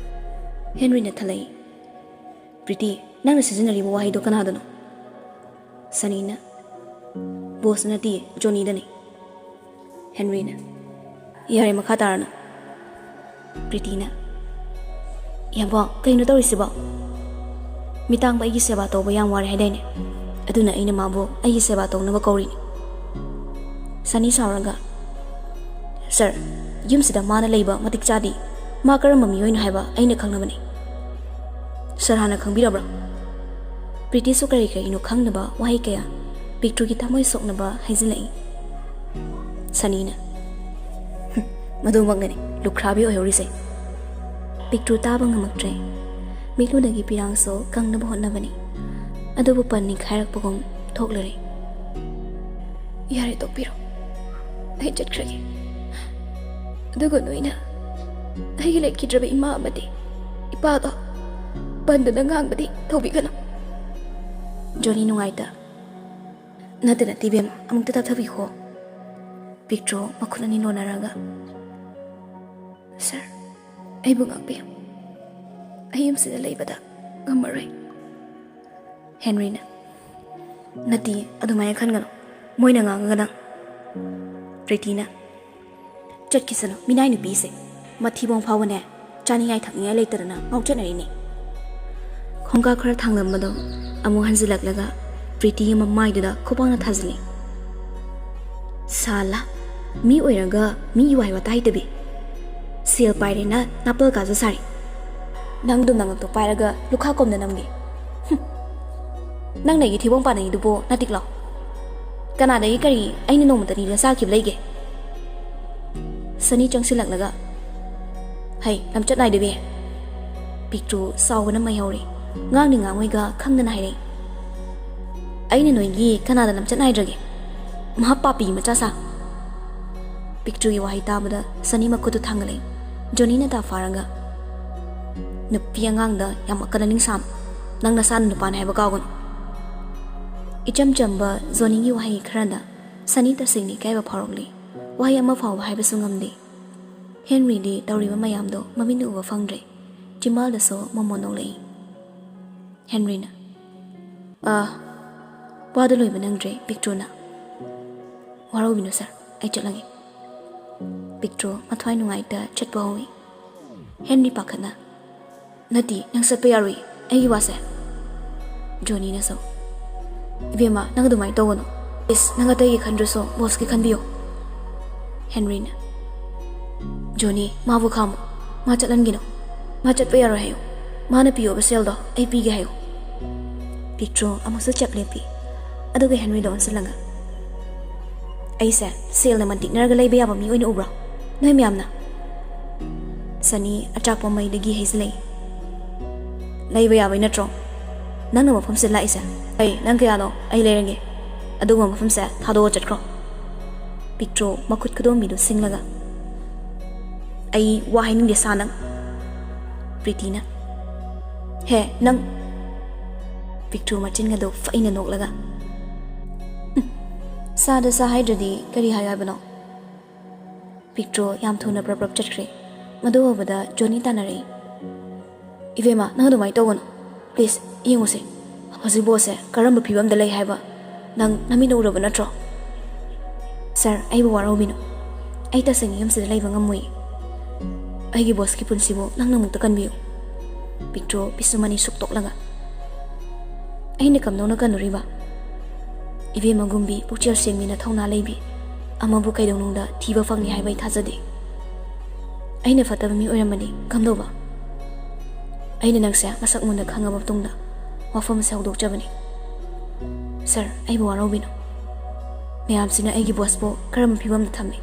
ꯍꯦꯟꯔꯤꯅ ꯊꯠꯂꯛꯏ꯫ "ꯄ꯭ꯔꯤꯇꯤ, ꯅꯪꯅ ꯁꯤꯖꯤꯟꯅꯔꯤꯕ ꯋꯥꯍꯩꯗꯣ ꯀꯅꯥꯗꯅꯣ?" ꯁꯅꯤꯅ, "ꯕꯣꯁꯇ ꯅꯠꯇꯤꯌꯦ, ꯖꯣꯅꯤꯗꯅꯤ꯫" ꯍꯦꯟꯔꯤꯅ, "ꯌꯥꯔꯦ, ꯃꯈꯥ ꯇꯥꯔꯅꯨ꯫" ꯄ꯭ꯔꯤꯇꯤꯅ, "ꯌꯥꯝꯕꯣ, ꯀꯩꯅꯣ ꯇꯧꯔꯤꯁꯤꯕꯣ? ꯃꯤꯇꯥꯡꯕ ꯑꯩꯒꯤ ꯁꯦꯕꯥ ꯇꯧꯕ ꯌꯥꯝ ꯋꯥꯔꯦ ꯍꯥꯏꯗꯥꯏꯅꯦ? ꯑꯗꯨꯅ ꯑꯩꯅ ꯃꯥꯕꯨ ꯑꯩꯒꯤ ꯁꯦꯕꯥ ꯇꯧꯅꯕ ꯀꯧꯔꯤꯅꯤ꯫" ꯁꯅꯤ ꯁꯥꯎꯔꯒ, "ꯁꯥꯔ, ꯌꯨꯝꯁꯤꯗ ꯃꯥꯅ ꯂꯩꯕ ꯃꯇꯤꯛ ꯆꯥꯗꯦ꯫ ꯃꯥ ꯀꯔꯝꯕ ꯃꯤꯑꯣꯏꯅꯣ ꯍꯥꯏꯕ ꯑꯩꯅ ꯈꯪꯅꯕꯅꯤ꯫ ꯁꯥꯔ ꯍꯥꯟꯅ ꯈꯪꯕꯤꯔꯕ꯭ꯔꯥ?" ꯄ꯭ꯔꯤꯇꯤꯁꯨ ꯀꯔꯤ ꯀꯔꯤꯅꯣ ꯈꯪꯗꯕ ꯋꯥꯍꯩ ꯀꯌꯥ ꯄꯤꯛꯇ꯭ꯔꯨꯒꯤ ꯊꯃꯣꯏ ꯁꯣꯛꯅꯕ ꯍꯥꯏꯖꯤꯜꯂꯛꯏ꯫ ꯁꯅꯤꯅ, "ꯍꯨꯝ, ꯃꯗꯨꯃꯛꯅꯅꯤ ꯂꯨꯈ꯭ꯔꯥꯕꯤ ꯑꯣꯏꯍꯧꯔꯤꯁꯦ꯫" ꯄꯤꯛꯇ꯭ꯔꯨ ꯇꯥꯕ ꯉꯝꯃꯛꯇ꯭ꯔꯦ꯫ ꯃꯤꯠꯂꯨꯗꯒꯤ ꯄꯤꯔꯥꯡꯁꯨ ꯀꯪꯅꯕ ꯍꯣꯠꯅꯕꯅꯤ, ꯑꯗꯨꯕꯨ ꯄꯟ ꯅꯤꯡꯈꯥꯏꯔꯛꯄꯒꯨꯝ ꯊꯣꯛꯂꯔꯦ꯫ "ꯌꯥꯔꯦ, ꯇꯣꯛꯄꯤꯔꯣ꯫ ꯑꯩ ꯆꯠꯈ꯭ꯔꯒꯦ꯫ ꯑꯗꯨꯒ ꯅꯣꯏꯅ ꯑꯩꯒꯤ ꯂꯩꯈꯤꯗ꯭ꯔꯕ ꯏꯃꯥ ꯑꯃꯗꯤ ꯏꯄꯥꯗꯣ ꯄꯟꯗꯨꯅ ꯉꯥꯡꯕꯗꯤ ꯇꯧꯕꯤꯒꯅꯨ꯫ ꯖꯣꯅꯤ ꯅꯨꯡꯉꯥꯏꯇ꯫ "ꯅꯠꯇꯦ, ꯅꯠꯇꯦ ꯏꯕꯦꯝꯃ, ꯑꯃꯨꯛꯇ ꯇꯞꯊꯕꯤꯈꯣ꯫" ꯄꯤꯛꯇ꯭ꯔꯨ ꯃꯈꯨꯠ ꯑꯅꯤ ꯅꯣꯟꯅꯔꯒ, "ꯁꯥꯔ, ꯑꯩꯕꯨ ꯉꯥꯛꯄꯤꯌꯨ꯫ ꯑꯩ ꯌꯨꯝꯁꯤꯗ ꯂꯩꯕꯗ ꯉꯝꯃꯔꯣꯏ꯫" ꯍꯦꯟꯔꯤꯅ, "ꯅꯠꯇꯤꯌꯦ, ꯑꯗꯨꯃꯥꯏꯅ ꯈꯟꯒꯅꯨ꯫ ꯃꯣꯏꯅ ꯉꯥꯡꯉꯒ ꯅꯪ꯫" ꯄ꯭ꯔꯤꯇꯤꯅ, "ꯆꯠꯈꯤꯁꯅꯨ, ꯃꯤꯅꯥꯏ ꯅꯨꯄꯤꯁꯦ꯫ ꯃꯊꯤꯕꯣꯡ ꯐꯥꯎꯕꯅꯦ, ꯆꯥꯅꯤꯡꯉꯥꯏ ꯊꯛꯅꯤꯡꯉꯥꯏ ꯂꯩꯇꯗꯅ ꯉꯥꯎꯆꯠꯅꯔꯤꯅꯦ꯫" ꯈꯣꯡꯀꯥꯞ ꯈꯔ ꯊꯥꯡꯂꯝꯕꯗꯣ ꯑꯃꯨꯛ ꯍꯟꯖꯤꯜꯂꯛꯂꯒ ꯄ꯭ꯔꯤꯇꯤꯒꯤ ꯃꯃꯥꯏꯗꯨꯗ ꯈꯨꯕꯥꯛꯅ ꯊꯥꯖꯤꯜꯂꯤ꯫ "ꯁꯥꯂꯥ, ꯃꯤ ꯑꯣꯏꯔꯒ ꯃꯤꯒꯤ ꯋꯥꯍꯩ ꯋꯥꯇꯥ ꯍꯩꯇꯕꯤ꯫ ꯁꯦꯜ ꯄꯥꯏꯔꯦꯅ ꯅꯥꯄꯜ ꯀꯥꯖ ꯁꯥꯔꯤ꯫ ꯅꯪꯗꯨꯝ ꯅꯉꯛꯇꯣ ꯄꯥꯏꯔꯒ ꯂꯨꯈꯥ ꯀꯣꯝꯗ ꯅꯝꯒꯦ꯫ ꯍꯨꯝ꯫ ꯅꯪ ꯅꯩꯒꯤ ꯊꯤꯕꯣꯡ ꯄꯥꯅꯩꯗꯨꯕꯨ ꯅꯥꯇꯤꯛ ꯂꯥꯎ꯫ ꯀꯅꯥꯗꯒꯤ ꯀꯔꯤ ꯑꯩꯅ ꯅꯣꯡꯃꯇ ꯅꯤꯔ ꯆꯥꯈꯤꯕ ꯂꯩꯒꯦ?" ꯁꯅꯤ ꯆꯪꯁꯤꯜꯂꯛꯂꯒ, "ꯍꯩ, ꯂꯝꯆꯠ ꯅꯥꯏꯗꯕꯤ!" ꯄꯤꯛꯇ꯭ꯔꯨ ꯁꯥꯎꯕꯅ ꯃꯩ ꯍꯧꯔꯦ꯫ ꯉꯥꯡꯅꯤ ꯉꯥꯡꯉꯣꯏꯒ ꯈꯪꯗꯅ ꯍꯥꯏꯔꯛꯏ꯫ "ꯑꯩꯅ ꯅꯣꯏꯒꯤ ꯀꯅꯥꯗ ꯂꯝꯆꯠ ꯅꯥꯏꯗ꯭ꯔꯒꯦ? ꯃꯍꯥ ꯄꯥꯄꯤ ꯃꯆꯥ ꯁꯥ!" ꯄꯤꯛꯇ꯭ꯔꯨꯒꯤ ꯋꯥꯍꯩ ꯇꯥꯕꯗ ꯁꯅꯤ ꯃꯈꯨꯠꯇꯨ ꯊꯥꯡꯒꯠꯂꯛꯏ꯫ ꯖꯣꯅꯤꯅ ꯇꯥ ꯐꯥꯔꯒ, "ꯅꯨꯄꯤ ꯑꯉꯥꯡꯗ ꯌꯥꯝ ꯑꯀꯟ ꯑꯅꯤꯡ ꯁꯥꯅꯨ꯫ ꯅꯪ ꯅꯁꯥꯅ ꯅꯨꯄꯥꯅꯤ ꯍꯥꯏꯕ ꯀꯥꯎꯒꯅꯨ꯫" ꯏꯆꯝ ꯆꯝꯕ ꯖꯣꯅꯤꯒꯤ ꯋꯥꯍꯩ ꯈꯔꯗ ꯁꯅꯤ ꯇꯁꯦꯡꯅ ꯏꯀꯥꯏꯕ ꯐꯥꯎꯔꯛꯂꯤ꯫ ꯋꯥꯍꯩ ꯑꯃ ꯐꯥꯎꯕ ꯍꯥꯏꯕꯁꯨ ꯉꯝꯗꯦ꯫ ꯍꯦꯟꯔꯤꯗꯤ ꯇꯧꯔꯤꯕ ꯃꯌꯥꯝꯗꯣ ꯃꯃꯤꯠꯅ ꯎꯕ ꯐꯪꯗ꯭ꯔꯦ꯫ ꯆꯤꯝꯕꯥꯜꯗꯁꯨ ꯃꯣꯃꯣꯟ ꯅꯣꯛꯂꯛꯏ꯫ ꯍꯦꯟꯔꯤꯅ, "ꯑꯥ, ꯋꯥꯗꯨ ꯂꯣꯏꯕ ꯅꯪꯗ꯭ꯔꯦ, ꯄꯤꯛꯇ꯭ꯔꯨꯅ꯫ ꯋꯥꯔꯧꯕꯤꯅꯨ ꯁꯥꯔ, ꯑꯩ ꯆꯠꯂꯒꯦ꯫" ꯄꯤꯛꯇ꯭ꯔꯨ ꯃꯊ꯭ꯋꯥꯏ ꯅꯨꯡꯉꯥꯏꯇ ꯆꯠꯄ ꯍꯧꯏ꯫ ꯍꯦꯟꯔꯤ ꯄꯥꯈꯠꯅ, "ꯅꯠꯇꯦ, ꯅꯪ ꯆꯠꯄ ꯌꯥꯔꯣꯏ, ꯑꯩꯒꯤ ꯋꯥꯁꯦ꯫" ꯖꯣꯅꯤꯅꯁꯨ, "ꯏꯕꯦꯝꯃ, ꯅꯪ ꯑꯗꯨꯃꯥꯏꯅ ꯇꯧꯒꯅꯨ꯫ ꯏꯁ, ꯅꯪ ꯑꯇꯩꯒꯤ ꯈꯟꯗ꯭ꯔꯁꯨ ꯕꯣꯁꯀꯤ ꯈꯟꯕꯤꯌꯨ꯫" ꯍꯦꯟꯔꯤꯅ, "ꯖꯣꯅꯤ, ꯃꯥꯕꯨ ꯈꯥꯝꯃꯨ꯫ ꯃꯥ ꯆꯠꯍꯟꯒꯤꯅꯨ꯫ ꯃꯥ ꯆꯠꯄ ꯌꯥꯔꯣꯏ ꯍꯥꯏꯌꯨ꯫ ꯃꯥꯅ ꯄꯤꯌꯣꯕ ꯁꯦꯜꯗꯣ ꯑꯩ ꯄꯤꯒꯦ ꯍꯥꯏꯌꯨ꯫" ꯄꯤꯛꯇ꯭ꯔꯨ ꯑꯃꯨꯛꯁꯨ ꯆꯞ ꯂꯦꯞꯄꯤ꯫ ꯑꯗꯨꯒ ꯍꯦꯟꯔꯤꯗ ꯑꯣꯟꯁꯤꯜꯂꯒ, "ꯑꯩꯁꯦ ꯁꯦꯜꯅ ꯃꯟꯇꯤꯛꯅꯔꯒ ꯂꯩꯕ ꯌꯥꯕ ꯃꯤ ꯑꯣꯏꯅ ꯎꯕ꯭ꯔꯣ, ꯅꯣꯏ ꯃꯌꯥꯝꯅ?" ꯁꯅꯤ ꯑꯆꯥꯛꯄ ꯃꯩꯗꯒꯤ ꯍꯩꯖꯤꯜꯂꯛꯏ꯫ "ꯂꯩꯕ ꯌꯥꯕꯩ ꯅꯠꯇ꯭ꯔꯣ? ꯅꯪꯅ ꯃꯐꯝꯁꯤꯗ ꯂꯥꯛꯏꯁꯦ꯫ ꯑꯩ, ꯅꯪ ꯀꯌꯥꯅꯣ? ꯑꯩ ꯂꯩꯔꯒꯦ꯫ ꯑꯗꯨꯒꯨꯝꯕ ꯃꯐꯝꯁꯦ ꯊꯥꯗꯣꯛꯑ ꯆꯠꯈ꯭ꯔꯣ꯫" ꯄꯤꯛꯇ꯭ꯔꯨ ꯃꯈꯨꯠ ꯈꯨꯗꯣꯝꯕꯤꯗꯨ ꯁꯤꯡꯂꯒ, ꯑꯩ ꯋꯥ ꯍꯥꯏꯅꯤꯡꯗꯦ ꯁꯥ ꯅꯪ꯫ ꯄ꯭ꯔꯤꯇꯤꯅ, "ꯍꯦ ꯅꯪ!" ꯄꯤꯛꯇ꯭ꯔꯨ ꯃꯆꯤꯟꯒꯗꯣ ꯐꯩꯅ ꯅꯣꯛꯂꯒ, "ꯍꯨꯝ, ꯁꯥꯗ ꯁꯥ ꯍꯥꯏꯗ꯭ꯔꯗꯤ ꯀꯔꯤ ꯍꯥꯏꯌꯨ ꯍꯥꯏꯕꯅꯣ?" ꯄꯤꯛꯇ꯭ꯔꯨ ꯌꯥꯝ ꯊꯨꯅ ꯄ꯭ꯔꯞ ꯄ꯭ꯔꯞ ꯆꯠꯈ꯭ꯔꯦ꯫ ꯃꯗꯨ ꯎꯕꯗ ꯖꯣꯅꯤ ꯇꯥꯟꯅꯔꯛꯏ꯫ "ꯏꯕꯦꯝꯃ, ꯅꯪ ꯑꯗꯨꯃꯥꯏꯅ ꯇꯧꯒꯅꯨ꯫ ꯄ꯭ꯂꯤꯖ, ꯌꯦꯡꯉꯨꯁꯦ꯫ ꯍꯧꯖꯤꯛ ꯕꯣꯁꯁꯦ ꯀꯔꯝꯕ ꯐꯤꯕꯝꯗ ꯂꯩ ꯍꯥꯏꯕ ꯅꯪ ꯅꯃꯤꯠꯅ ꯎꯔꯕ ꯅꯠꯇ꯭ꯔꯣ?" "ꯁꯥꯔ, ꯑꯩꯕꯨ ꯋꯥꯔꯧꯕꯤꯅꯨ꯫ ꯑꯩ ꯇꯁꯦꯡꯅ ꯌꯨꯝꯁꯤꯗ ꯂꯩꯕ ꯉꯝꯃꯣꯏ꯫" "ꯑꯩꯒꯤ ꯕꯣꯁꯀꯤ ꯄꯨꯟꯁꯤꯕꯨ ꯅꯪꯅ ꯑꯃꯨꯛꯇ ꯀꯟꯕꯤꯌꯨ꯫" ꯄꯤꯛꯇ꯭ꯔꯨ ꯄꯤꯁꯨꯝ ꯑꯅꯤ ꯁꯨꯛꯇꯣꯛꯂꯒ, "ꯑꯩꯅ ꯀꯝꯗꯧꯅ ꯀꯟꯗꯣꯔꯤꯕ? ꯏꯕꯦꯝꯃ ꯒꯨꯝꯕꯤ, ꯄꯨꯛꯆꯦꯜ ꯁꯦꯡꯕꯤ, ꯅꯊꯧꯅꯥ ꯂꯩꯕꯤ ꯑꯃꯕꯨ ꯀꯩꯗꯧꯅꯨꯡꯗ ꯊꯤꯕ ꯐꯪꯅꯤ ꯍꯥꯏꯕ ꯑꯩ ꯊꯥꯖꯗꯦ꯫ ꯑꯩꯅ ꯐꯠꯇꯕ ꯃꯤ ꯑꯣꯏꯔꯝꯃꯗꯤ ꯀꯝꯗꯧꯕ? ꯑꯩꯅ ꯅꯪꯁꯦ ꯃꯁꯛ ꯃꯨꯟꯅ ꯈꯪꯉꯕ ꯃꯇꯨꯡꯗ ꯋꯥꯐꯝ ꯑꯁꯤ ꯍꯧꯗꯣꯛꯆꯕꯅꯤ꯫ ꯁꯥꯔ, ꯑꯩꯕꯨ ꯋꯥꯔꯧꯕꯤꯅꯨ꯫ ꯃꯌꯥꯝꯁꯤꯅ ꯑꯩꯒꯤ ꯕꯣꯁꯄꯨ ꯀꯔꯝꯕ ꯐꯤꯕꯝꯗ ꯊꯝꯃꯤ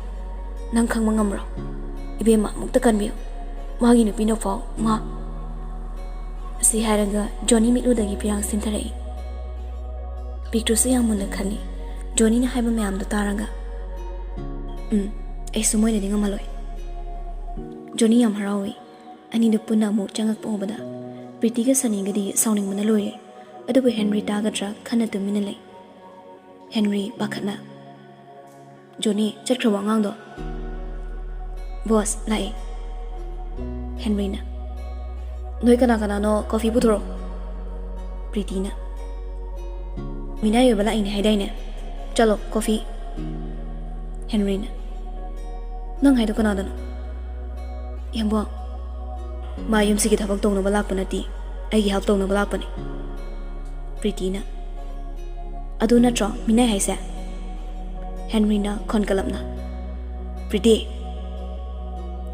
ꯅꯪ ꯈꯪꯕ ꯉꯝꯕ꯭ꯔꯣ? ꯏꯕꯦꯝꯃ, ꯑꯃꯨꯛꯇ ꯀꯟꯕꯤꯌꯨ꯫ ꯃꯥꯒꯤ ꯅꯨꯄꯤꯅ ꯐꯥꯎ ꯃꯥ..." ꯑꯁꯤ ꯍꯥꯏꯔꯒ ꯖꯣꯅꯤ ꯃꯤꯠꯂꯨꯗꯒꯤ ꯐꯤꯔꯥꯡ ꯁꯤꯟꯊꯔꯛꯏ꯫ ꯄꯤꯛꯇ꯭ꯔꯨꯁꯨ ꯌꯥꯝ ꯃꯨꯟꯅ ꯈꯜꯂꯤ꯫ ꯖꯣꯅꯤꯅ ꯍꯥꯏꯕ ꯃꯌꯥꯝꯗꯨ ꯇꯥꯔꯒ, "ꯎꯝ, ꯑꯩꯁꯨ ꯃꯣꯏꯅꯗꯤ ꯉꯝꯍꯜꯂꯣꯏ꯫" ꯖꯣꯅꯤ ꯌꯥꯝ ꯍꯔꯥꯎꯏ꯫ ꯑꯅꯤꯗꯨ ꯄꯨꯟꯅ ꯑꯃꯨꯛ ꯆꯪꯉꯛꯄ ꯎꯕꯗ ꯄ꯭ꯔꯤꯇꯤꯒ ꯁꯅꯤꯒꯗꯤ ꯁꯥꯎꯅꯤꯡꯕꯅ ꯂꯣꯏꯔꯦ꯫ ꯑꯗꯨꯕꯨ ꯍꯦꯟꯔꯤ ꯇꯥꯒꯗ꯭ꯔꯥ ꯈꯟꯅ ꯇꯨꯃꯤꯟꯅ ꯂꯩ꯫ ꯍꯦꯟꯔꯤ ꯄꯥꯈꯠꯅ, "ꯖꯣꯅꯤ, ꯆꯠꯈ꯭ꯔꯕꯣ ꯑꯉꯥꯡꯗꯣ?" "ꯕꯣꯁ, ꯂꯥꯛꯑꯦ꯫" ꯍꯦꯟꯔꯤꯅ, "ꯅꯣꯏ ꯀꯅꯥ ꯀꯅꯥꯅꯣ ꯀꯣꯐꯤ ꯄꯨꯊꯣꯔꯛꯑꯣ꯫" ꯄ꯭ꯔꯤꯇꯤꯅ, "ꯃꯤꯅꯥꯏ ꯑꯣꯏꯕ ꯂꯥꯛꯏꯅꯦ ꯍꯥꯏꯗꯥꯏꯅꯦ? ꯆꯠꯂꯣ, ꯀꯣꯐꯤ꯫" ꯍꯦꯟꯔꯤꯅ, "ꯅꯪ ꯍꯥꯏꯗꯣ ꯀꯅꯥꯗꯅꯣ?" "ꯌꯥꯝꯕꯣ, ꯃꯥ ꯌꯨꯝꯁꯤꯒꯤ ꯊꯕꯛ ꯇꯧꯅꯕ ꯂꯥꯛꯄ ꯅꯠꯇꯦ, ꯑꯩꯒꯤ ꯍꯦꯜꯞ ꯇꯧꯅꯕ ꯂꯥꯛꯄꯅꯦ꯫" ꯄ꯭ꯔꯤꯇꯤꯅ, "ꯑꯗꯨ ꯅꯠꯇ꯭ꯔꯣ ꯃꯤꯅꯥꯏ ꯍꯥꯏꯁꯦ?" ꯍꯦꯟꯔꯤꯅ ꯈꯣꯟꯀꯂꯞꯅ, "ꯄ꯭ꯔꯤꯇꯤ!"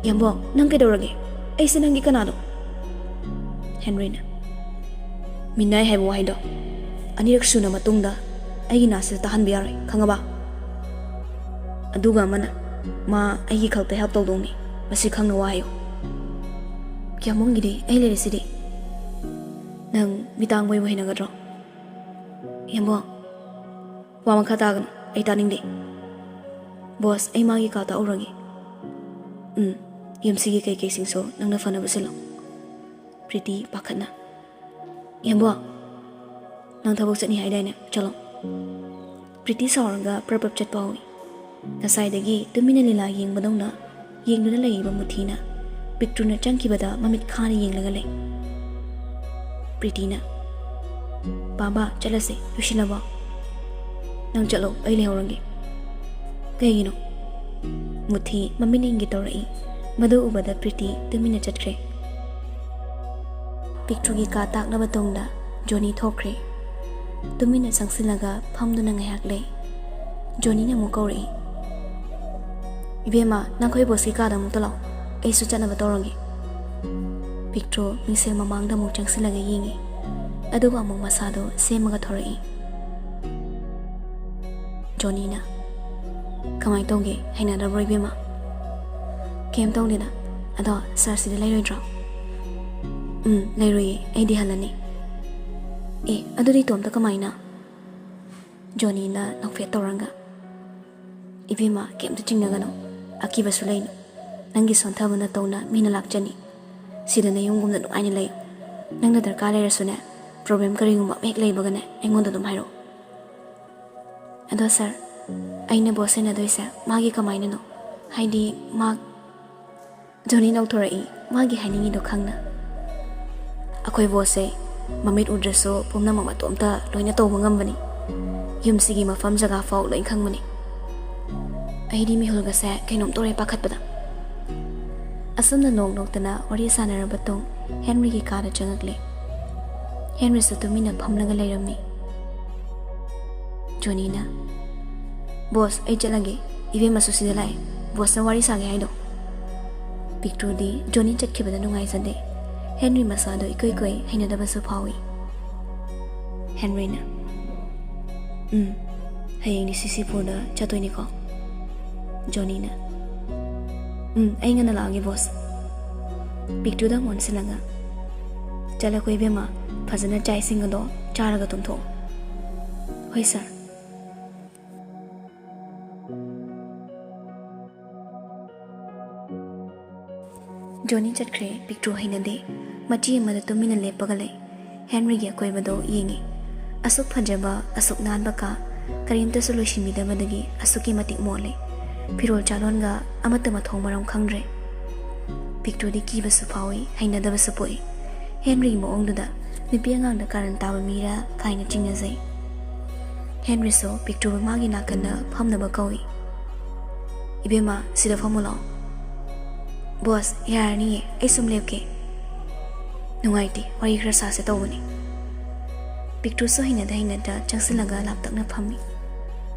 "ꯌꯥꯝꯕꯣ, ꯅꯪ ꯀꯩꯗꯧꯔꯒꯦ? ꯑꯩꯁꯦ ꯅꯪꯒꯤ ꯀꯅꯥꯅꯣ?" ꯍꯦꯟꯔꯤꯅ, "ꯃꯤꯅꯥꯏ ꯍꯥꯏꯕ ꯋꯥꯍꯩꯗꯣ ꯑꯅꯤꯔꯛ ꯁꯨꯅ ꯃꯇꯨꯡꯗ ꯑꯩꯒꯤ ꯅꯥꯁꯤꯗ ꯇꯥꯍꯟꯕ ꯌꯥꯔꯣꯏ, ꯈꯪꯉꯕ? ꯑꯗꯨꯒ ꯑꯃꯅ, ꯃꯥ ꯑꯩꯒꯤ ꯈꯛꯇ ꯍꯦꯜꯞ ꯇꯧꯗꯧꯅꯤ, ꯃꯁꯤ ꯈꯪꯅ ꯋꯥ ꯍꯥꯏꯌꯨ꯫ ꯀꯌꯥꯃꯣꯡꯒꯤꯗꯤ ꯑꯩ ꯂꯩꯔꯤꯁꯤꯗꯤ꯫ ꯅꯪ ꯃꯤꯇꯥꯡꯕ ꯑꯣꯏꯕ ꯍꯩꯅꯒꯗ꯭ꯔꯣ?" "ꯌꯥꯝꯕꯣ, ꯋꯥ ꯃꯈꯥ ꯇꯥꯒꯅꯨ, ꯑꯩ ꯇꯥꯅꯤꯡꯗꯦ꯫ ꯕꯣꯁ, ꯑꯩ ꯃꯥꯒꯤ ꯀꯥ ꯇꯥꯛꯎꯔꯒꯦ꯫" "ꯎꯝ, "ꯌꯨꯝꯁꯤꯒꯤ ꯀꯩꯀꯩꯁꯤꯡꯁꯨ ꯅꯪꯅ ꯐꯅꯕ ꯁꯤꯜꯂꯣ꯫" ꯄ꯭ꯔꯤꯇꯤ ꯄꯥꯈꯠꯅ, "ꯌꯥꯝꯕꯣ, ꯅꯪ ꯊꯕꯛ ꯆꯠꯅꯤ ꯍꯥꯏꯗꯥꯏꯅꯦ? ꯆꯠꯂꯣ꯫" ꯄ꯭ꯔꯤꯇꯤ ꯁꯥꯎꯔꯒ ꯄ꯭ꯔꯞ ꯄ꯭ꯔꯞ ꯆꯠꯄ ꯍꯧꯏ꯫ ꯉꯁꯥꯏꯗꯒꯤ ꯇꯨꯃꯤꯟꯅ ꯂꯤꯂꯥ ꯌꯦꯡꯕꯗꯧꯅ ꯌꯦꯡꯗꯨꯅ ꯂꯩꯔꯤꯕ ꯃꯨꯊꯤꯅ ꯄꯤꯛꯇ꯭ꯔꯨꯅ ꯆꯪꯈꯤꯕꯗ ꯃꯃꯤꯠ ꯈꯥꯅ ꯌꯦꯡꯂꯒ ꯂꯩ꯫ ꯄ꯭ꯔꯤꯇꯤꯅ, "ꯄꯥꯕ, ꯆꯠꯂꯁꯦ, ꯂꯣꯏꯁꯤꯜꯂꯕꯣ?" "ꯅꯪ ꯆꯠꯂꯣ, ꯑꯩ ꯂꯩꯍꯧꯔꯒꯦ꯫" "ꯀꯩꯒꯤꯅꯣ?" ꯃꯨꯊꯤ ꯃꯃꯤꯠ ꯏꯪꯒꯦ ꯇꯧꯔꯛꯏ꯫ ꯃꯗꯨ ꯎꯕꯗ ꯄ꯭ꯔꯤꯇꯤ ꯇꯨꯃꯤꯟꯅ ꯆꯠꯈ꯭ꯔꯦ꯫ ꯄꯤꯛꯇ꯭ꯔꯨꯒꯤ ꯀꯥ ꯇꯥꯛꯅꯕ ꯇꯨꯡꯗ ꯖꯣꯅꯤ ꯊꯣꯛꯈ꯭ꯔꯦ꯫ ꯇꯨꯃꯤꯟꯅ ꯆꯪꯁꯤꯜꯂꯒ ꯐꯝꯗꯨꯅ ꯉꯥꯏꯍꯥꯛ ꯂꯩ꯫ ꯖꯣꯅꯤꯅ ꯑꯃꯨꯛ ꯀꯧꯔꯛꯏ, "ꯏꯕꯦꯝꯃ, ꯅꯈꯣꯏ ꯕꯣꯁꯀꯤ ꯀꯥꯗ ꯑꯃꯨꯛꯇ ꯂꯥꯛꯑꯣ, ꯑꯩꯁꯨ ꯆꯠꯅꯕ ꯇꯧꯔꯒꯦ꯫" ꯄꯤꯛꯇ꯭ꯔꯨ ꯃꯤꯡꯁꯦꯜ ꯃꯃꯥꯡꯗ ꯑꯃꯨꯛ ꯆꯪꯁꯤꯜꯂꯒ ꯌꯦꯡꯉꯤ, ꯑꯗꯨꯒ ꯑꯃꯨꯛ ꯃꯁꯥꯗꯣ ꯁꯦꯝꯃꯒ ꯊꯣꯔꯛꯏ꯫ ꯖꯣꯅꯤꯅ, "ꯀꯃꯥꯏꯅ ꯇꯧꯒꯦ? ꯍꯩꯅꯗꯕ꯭ꯔꯣ, ꯏꯕꯦꯝꯃ?" "ꯀꯩꯝ ꯇꯧꯗꯦꯗ꯫ ꯑꯗꯣ ꯁꯥꯔ ꯁꯤꯗ ꯂꯩꯔꯣꯏꯗ꯭ꯔꯣ?" "ꯎꯝ, ꯂꯩꯔꯣꯏꯌꯦ, ꯑꯩꯗꯤ ꯍꯜꯂꯅꯤ꯫" "ꯑꯦ, ꯑꯗꯨꯗꯤ ꯏꯇꯣꯝꯇ ꯀꯃꯥꯏꯅ?" ꯖꯣꯅꯤꯅ ꯅꯣꯛꯐꯦꯠ ꯇꯧꯔꯒ, "ꯏꯕꯦꯝꯃ, ꯀꯩꯝꯇ ꯆꯤꯡꯅꯒꯅꯨ, ꯑꯀꯤꯕꯁꯨ ꯂꯩꯅꯨ꯫ ꯅꯪꯒꯤ ꯁꯣꯟꯊꯕ ꯅꯇꯧꯅ ꯃꯤꯅ ꯂꯥꯛꯆꯅꯤ꯫ ꯁꯤꯗ ꯅꯌꯨꯝꯒꯨꯝꯅ ꯅꯨꯡꯉꯥꯏꯅ ꯂꯩꯌꯨ꯫ ꯅꯪꯅ ꯗꯔꯀꯥꯔ ꯂꯩꯔꯁꯨꯅꯦ, ꯄ꯭ꯔꯣꯕ꯭ꯂꯦꯝ ꯀꯔꯤꯒꯨꯝꯕ ꯑꯃ ꯍꯦꯛ ꯂꯩꯕꯒꯅꯦ, ꯑꯩꯉꯣꯟꯗ ꯑꯗꯨꯝ ꯍꯥꯏꯔꯛꯑꯣ꯫" "ꯑꯗꯣ ꯁꯥꯔ, ꯑꯩꯅ ꯕꯣꯁ ꯁꯦꯟꯅꯗꯣꯏꯁꯦ ꯃꯥꯒꯤ ꯀꯃꯥꯏꯅꯅꯣ? ꯍꯥꯏꯗꯤ ꯃꯥ..." ꯖꯣꯅꯤ ꯅꯧꯊꯣꯔꯛꯏ, ꯃꯥꯒꯤ ꯍꯥꯏꯅꯤꯡꯉꯤꯗꯣ ꯈꯪꯅ꯫ "ꯑꯩꯈꯣꯏ ꯕꯣꯁꯁꯦ ꯃꯃꯤꯠ ꯎꯗ꯭ꯔꯁꯨ ꯄꯨꯝꯅꯃꯛ ꯃꯇꯣꯝꯇ ꯂꯣꯏꯅ ꯇꯧꯕ ꯉꯝꯕꯅꯤ꯫ ꯌꯨꯝꯁꯤꯒꯤ ꯃꯐꯝ ꯖꯒꯥ ꯐꯥꯎ ꯂꯣꯏ ꯈꯪꯕꯅꯤ꯫" ꯑꯩꯗꯤ ꯃꯤꯍꯨꯜꯒꯁꯦ ꯀꯩꯅꯣꯝ ꯇꯧꯔꯦ ꯄꯥꯈꯠꯄꯗ꯫ ꯑꯁꯨꯝꯅ ꯅꯣꯛ ꯅꯣꯛꯇꯅ ꯋꯥꯔꯤ ꯁꯥꯟꯅꯔꯕ ꯇꯨꯡ ꯍꯦꯟꯔꯤꯒꯤ ꯀꯥꯗ ꯆꯪꯉꯛꯂꯦ꯫ ꯍꯦꯟꯔꯤꯁꯨ ꯇꯨꯃꯤꯟꯅ ꯐꯝꯂꯒ ꯂꯩꯔꯝꯃꯤ꯫ ꯖꯣꯅꯤꯅ, "ꯕꯣꯁ, ꯑꯩ ꯆꯠꯂꯒꯦ꯫ ꯏꯕꯦꯝꯃꯁꯨ ꯁꯤꯗ ꯂꯥꯛꯑꯦ, ꯕꯣꯁꯅ ꯋꯥꯔꯤ ꯁꯥꯒꯦ ꯍꯥꯏꯗꯣ꯫" ꯄꯤꯛꯇ꯭ꯔꯨꯗꯤ ꯖꯣꯅꯤ ꯆꯠꯈꯤꯕꯗ ꯅꯨꯡꯉꯥꯏꯖꯗꯦ꯫ ꯍꯦꯟꯔꯤ ꯃꯁꯥꯗꯣ ꯏꯀꯨꯏ ꯀꯨꯏ ꯍꯩꯅꯗꯕꯁꯨ ꯐꯥꯎꯏ꯫ ꯍꯦꯟꯔꯤꯅ, "ꯎꯝ, ꯍꯌꯦꯡꯗꯤ ꯁꯤꯁꯤꯄꯨꯔꯗ ꯆꯠꯇꯣꯏꯅꯤꯀꯣ?" ꯖꯣꯅꯤꯅ, "ꯎꯝ, ꯑꯩ ꯉꯟꯅ ꯂꯥꯛꯑꯒꯦ, ꯕꯣꯁ꯫" ꯄꯤꯛꯇ꯭ꯔꯨꯗ ꯑꯃꯨꯛ ꯑꯣꯟꯁꯤꯜꯂꯒ, "ꯆꯠꯂꯒꯦ ꯏꯕꯦꯝꯃ, ꯐꯖꯅ ꯆꯥꯛ ꯏꯁꯤꯡ ꯑꯗꯣ ꯆꯥꯔꯒ ꯇꯨꯝꯊꯣꯛꯑꯣ꯫" "ꯍꯣꯏ ꯁꯥꯔ꯫" ꯖꯣꯅꯤ ꯆꯠꯈ꯭ꯔꯦ꯫ ꯄꯤꯛꯇ꯭ꯔꯨ ꯍꯩꯅꯗꯦ꯫ ꯃꯆꯤ ꯑꯃꯗ ꯇꯨꯃꯤꯟꯅ ꯂꯦꯞꯄꯒ ꯂꯩ꯫ ꯍꯦꯟꯔꯤꯒꯤ ꯑꯀꯣꯏꯕꯗꯣ ꯌꯦꯡꯉꯤ꯫ ꯑꯁꯨꯛ ꯐꯖꯕ, ꯑꯁꯨꯛ ꯅꯥꯟꯕ ꯀꯥ, ꯀꯔꯤꯝꯇꯁꯨ ꯂꯣꯏꯁꯤꯟꯕꯤꯗꯕꯗꯒꯤ ꯑꯁꯨꯛꯀꯤ ꯃꯇꯤꯛ ꯃꯣꯠꯂꯤ꯫ ꯐꯤꯔꯣꯜ ꯆꯥꯔꯣꯟꯒ ꯑꯃꯠꯇ ꯃꯊꯣꯡ ꯃꯔꯝ ꯈꯪꯗ꯭ꯔꯦ꯫ ꯄꯤꯛꯇ꯭ꯔꯨꯗꯤ ꯀꯤꯕꯁꯨ ꯐꯥꯎꯏ, ꯍꯩꯅꯗꯕꯁꯨ ꯄꯣꯛꯏ꯫ ꯍꯦꯟꯔꯤꯒꯤ ꯃꯑꯣꯡꯗꯨꯗ ꯅꯨꯄꯤ ꯑꯉꯥꯡꯗ ꯀꯥꯔꯟ ꯇꯥꯕ ꯃꯤꯔ ꯀꯥꯏꯅ ꯆꯤꯡꯅꯖꯩ꯫ ꯍꯦꯟꯔꯤꯁꯨ ꯄꯤꯛꯇ꯭ꯔꯨꯕꯨ ꯃꯥꯒꯤ ꯅꯥꯀꯟꯗ ꯐꯝꯅꯕ ꯀꯧꯏ꯫ "ꯏꯕꯦꯝꯃ, ꯁꯤꯗ ꯐꯝꯃꯨ ꯂꯥꯛꯑꯣ꯫" "ꯕꯣꯁ, ꯌꯥꯔꯅꯤꯌꯦ, ꯑꯩ ꯁꯨꯝ ꯂꯦꯞꯀꯦ꯫" "ꯅꯨꯡꯉꯥꯏꯇꯦ, ꯋꯥꯔꯤ ꯈꯔ ꯁꯥꯁꯦ ꯇꯧꯕꯅꯤ꯫" ꯄꯤꯛꯇ꯭ꯔꯨꯁꯨ ꯍꯩꯅꯗ ꯍꯩꯅꯗ ꯆꯪꯁꯤꯜꯂꯒ ꯂꯥꯞꯇꯛꯅ ꯐꯝꯃꯤ꯫